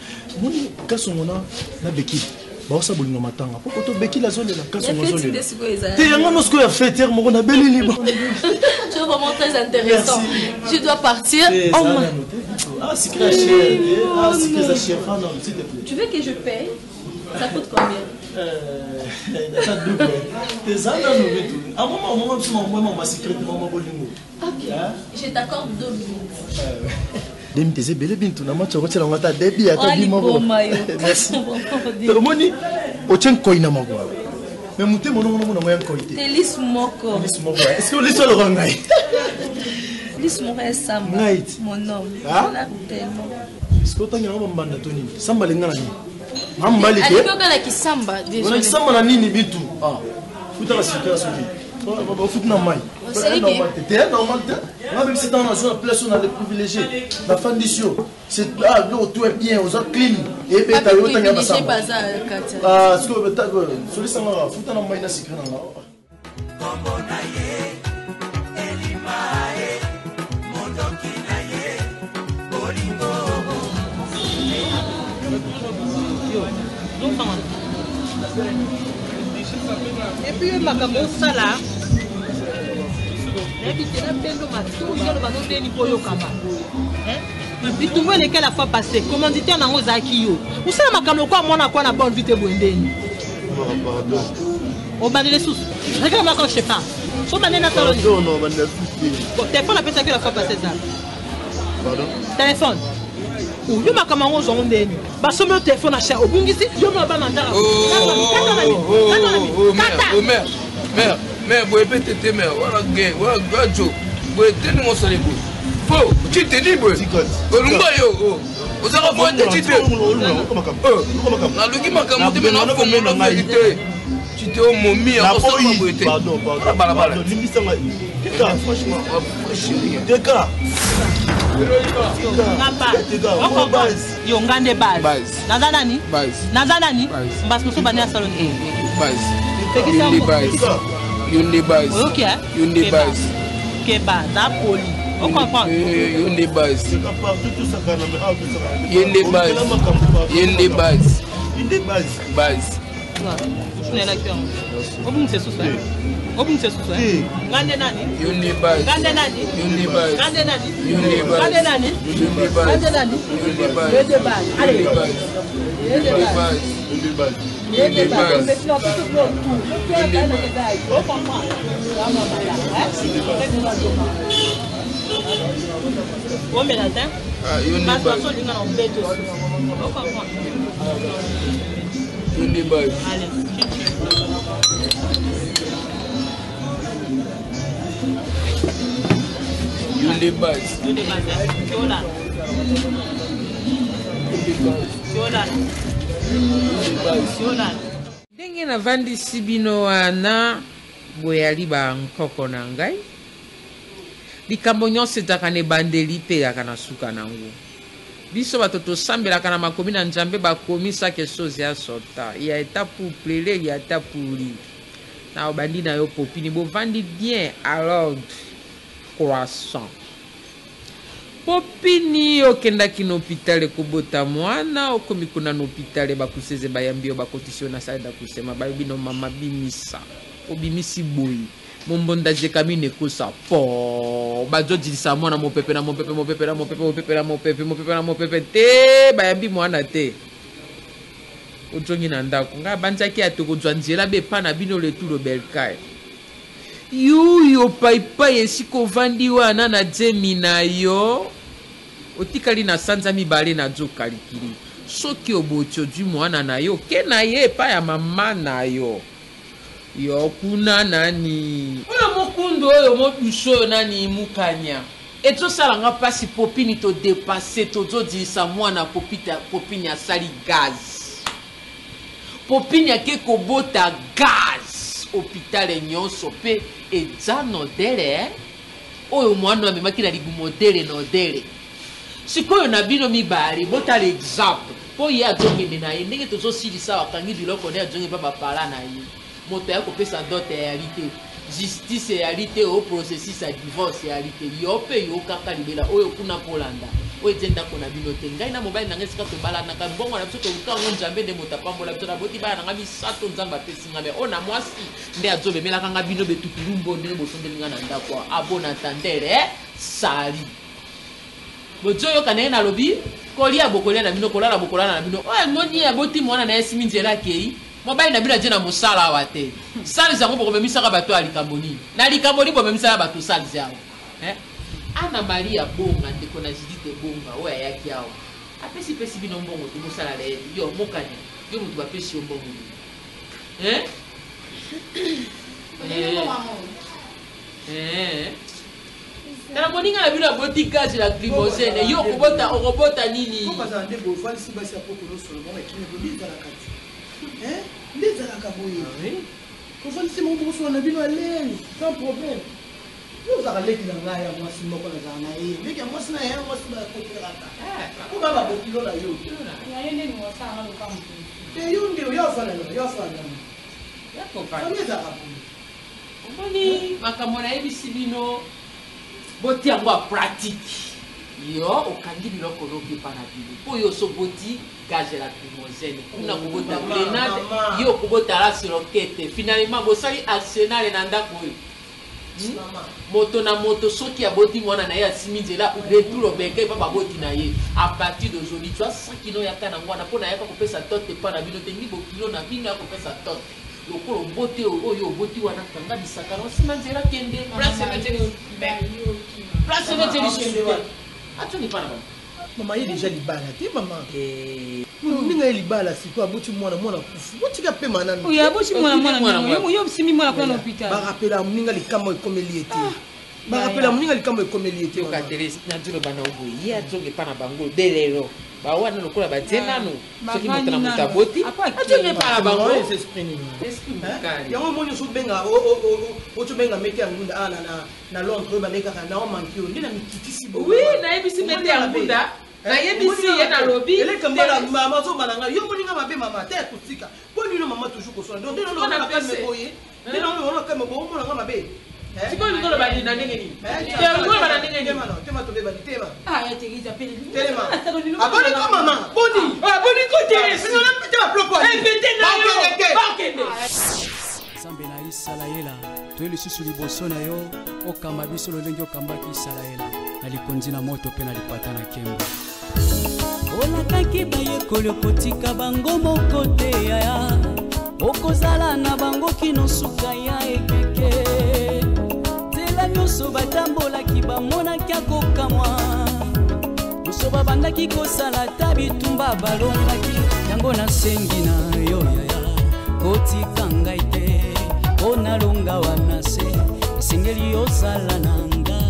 Moni kasongo na na Bekili. Baosa bolingo matanga. Poko to Bekili azolela kasongo Ya feti azolela. nde sikoyo ezala. Te yango no sikoyo ya fête hier moko na beleli ba. Tu es vraiment très intéressant. Merci. Je dois partir. Eh, Oh, ça, ma- nano te, Bitu. Ah, secret cher. Ah, secret za cher. Ah non, s'il te plaît. Tu veux que je paye? Ça coûte combien? Euh, ata double. Te za nano Bitu. A moment moment biso mama mama secret mama bolingo. Ok. Je t'accorde 2 minutes. Demi teze ebele bintu na match okotiela yango ata debi ata Oh, bi moko. liboma yo. Merci. Omoni otie nkoi na makolo mais motema onongo nomona yango ya nkoi te. Te lisu moko. Lisu moko, eh. Est-ce que lisu aloka ngai? Lisu moko ya samba. Ngai ti. Mon homme. Ah? Je l'aime tellement. Est-ce que otangi yango bambanda to nini? Samba alinga na nini? Na mobali te. Alingi oka na kisamba, désolé. Ona kisamba na nini bitu? Ah. Futaka sika soki. Ofuti na mai. Osali Normal te. Te normal te. Nga bebisi ntango nazwa na place oyo na le privilégié. Nafandisi yo. C'est ah biloko tout est bien, oza clean. Ebeta yo otangi ya Privilégié basamba. baza kati. Ah, sikoyo solisanga futa na mai na sikre na nga. Et puis yo makambo osala nayebi te nabendo matoyi oloba nondeni mpo oyokama bitumbu eleki la fois passé commanditaire nango ozalaki yo osala makambo lokola mwana kwa na bonne vie te boye ndeni Pardon. obandeli susu regarde moi quand je te parle so obandeli na talo Pardon, non, bandela susu te. Bon, téléphone apesaki la fois passé eza Pardon. téléphone yo makambo yango ozwango ndeni basombi yo telefone na cher obungisi yo mona bana ndaka Mère, mère, mère, boye pe tete mère, wana ge, wana gajo, boye te ndenge osali boye. Fo, ti te ni boye. Olunga yo, oh. Ozaka boye te ti te. Naluki makambo te me nakomona vérité. Ti te omomi yango osala boye te. Pardon, pardon. Wana balabala. Pardon, limbisanga. Teka, franchement. Teka. Yo nga nde base naza nani naza nani mbasi mosusu bandi na salo nini Base. Pekisa Yo nde yango. base. Yo nde base. Oyoki, eh? Yo nde Keba. base. Keba za poli ocomprendre. Yo nde base. Ye nde base. Ye nde base. Base. Osunelaki yango obungisa esusu obungisa esusu nga nde nani Yo nde base. nga nde nani Yo nde base. nga nde nani Yo nde base. nga nde nani Yo nde base. nga nde nani Yo nde base. Yo nde base. Allez. Yo nde base. Yo nde base. Yo nde base. Yo nde base. Maintenant, tout le monde tourne. O comprendre. Omela te Ah, yo nde basi base. bazolinga na obeto o comprendre. Yo nde base. Allez. Yo nde base. Yo nde base. Tiola. Tiola. Tiola. Ndenge navandisi bino wana boyali bankoko na ngai, likambo nyonso ezalaka na ebandeli mpe eyaka na suka nango. Biso bato tosambelaka na makomi na Nzambe, bakomisaka chose ya sota ya eta pour plele ya eta pour rire. Na obandi na yo popini, bovandi bien à l'ordre croissant. Popini, okendaki na hôpital ekobota mwana, okomi kuna na hôpital, bakuseze bayambi yo, bakotisi yo na sale d'accouchement, balobi no mama bimisa, obimisi boye. Mombonda jekamine ekosa po bazodilisa mwana mopepe na mopepe mopepe na mopepe mopepe na mopepe mopepe na mopepe te bayambi mwana te ozongi na ndako ngai abanzaki ya tokozwa nzela be epa na bino letulo belkai yuyo paipai esika ovandi wana na zemi na yo otikali na sanza mibale na zokalikili soki oboti ozwi mwana na yo ke na ye epai ya mama na yo yo kuna nani oyo mokundu oyo modusu oyo nani mukanya ezosala nga mpasi popini todepasse tozodilisa mwana popini asali gaz popini ake kobota gaz hopitale nyonso mpe eza nodele eh? Oyo mwana amemaki na libumu odele na odele sikoyo na bino mibale botala exemple mpo ye azongende na ye ndenge tozosilisa awa akangi biloko nde azongi mpa bapala na ye moto aya kopesa dote eyali te justice eyali te o processus ya divorce eyali te yo mpe yokaka libela oyo kuna kolanda oyo eze ndako na bino te ngai na mobali na ngai esika tobalanaka mbongo na biso toluka yango nzambe nde moto apambola biso naboti bana na ngai misato nzambe apesi ngai me oyo na mwasi nde azomemelaka nga bino betukulumbo ndenge bosondeli nga na ndako awa abon entendeur eh? sali bozoyoka ndenge nalobi kolia bokolia na bino kolala bokolala na bino oyo amoni ye aboti mwana na ye esimi nzela akei mobali na bino aje na mosala awa te salise yango bokomemisaka bato ya likambo nini na likambo nini bomemisaka bato salise awa eh? ana maria bonga ndeko na judite bonga oyo ayaki awa apesipesi bino mbongo te bosala leye yo mokanya yo moto bapesi yo mbongo nini Eh? Eh. Tala moninga na bino aboti gaz lacrymogène yo okobota okobota nini? Bazala nde bovandisi basi ya poko nosolo bango ekimi bo nde ezalaka ti nde ezalaka boye kovandisi moko bokosola na bino à l'aise sans problème yo ozalaka leki na ngai ya mwasi moko nazala na ye leki ya mwasi na ye ya mwasi bakoperaka po ba babokilo na yo te yo nde yo afanda na yo afanda na famille ezalaka boye omoni makambo nayebisi bino botia yango ya pratique yo okangi biloko noki epa na bino mpo yo osoboti gaz lacrymogène kuna kobota grenade yo okobota lasi rokete finalement bosali arsenal na ndako oyo Hmm? Moto na moto soki aboti mwana na ye asimi nzela retour obeke epa baboti na ye. A partir d'aujourd'hui tu as 100 kilo yaka na ngwana mpo nayaka kopesa tote epa na bino te ni bokilo na bino ya kopesa tote lokola oboti oyo oboti wana kanga bisaka na osima nzela kende place place ebeteli lisusu te atuni epa na bango. Mama ye deja libala te mama. Ndenge ye libala sikoyo aboti mwana mwana akufi. Botika pema nanu. Oyo aboti mwana mwana yo yo osimi mwana kuna na hôpital. Ba rappela moninga likambo ekomeli ye te. Ba rappela moninga likambo ekomeli ye te. Yoka Therese nazoloba na oboye ye azonga epa na bango de lelo bawana lokola batie nanu soki moto na moto aboti azonga epa na bango. Yango omoni ozobenga ozobenga mete ya ngunda awa na na Londres oyo bandeki kaka na omanki oyo nde na mikitisi boye. Oui, nayebisi mete ya ngunda. Nayebisi ye nalobi. Eleka mbala mama azobala ngai yo omoni ngai mabe mama te kotika mpo nino mama toujours koswana donc nde naloba na kalme boye nde naloba na kalme boye omona ngai mabe. Sikoyo olingi oloba nini na ndenge nini? Te olingi oloba na ndenge nini? Tema tobebani tema. Ah ya Therese apele. Telema. Aboni ko mama, boni. Aboni ko Therese. Tema ploko. Invité na yo. Bakende. Nzambe na Isalaela, toye lisusu liboso na yo, okamba biso lolenge okambaki Isalaela na likonzi na moto mpe na lipata na nkembo. Olakaki bayekoli okotika bango moko te yaya, okozala na bango kino suka ya ekeke. Nzela nyonso batambolaki bamonaki akokamwa, nyonso babandaki kosala ata bitumba balongaki yango. Nasengi na yo yaya, kotika ngai te, mpo nalonga wana se esengeli ozala na nga.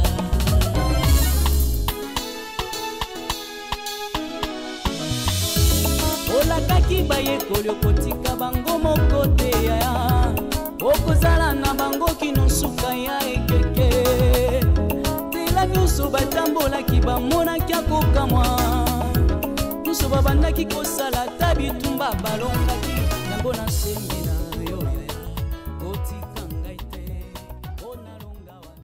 Olakaki bayekoli okotika bango moko te yaya, okozala na bango kino suka ya ekeke. Nzela nyonso batambolaki bamonaki akokamwa, nyonso babandaki kosala ata bitumba balongaki yango. Nasengi na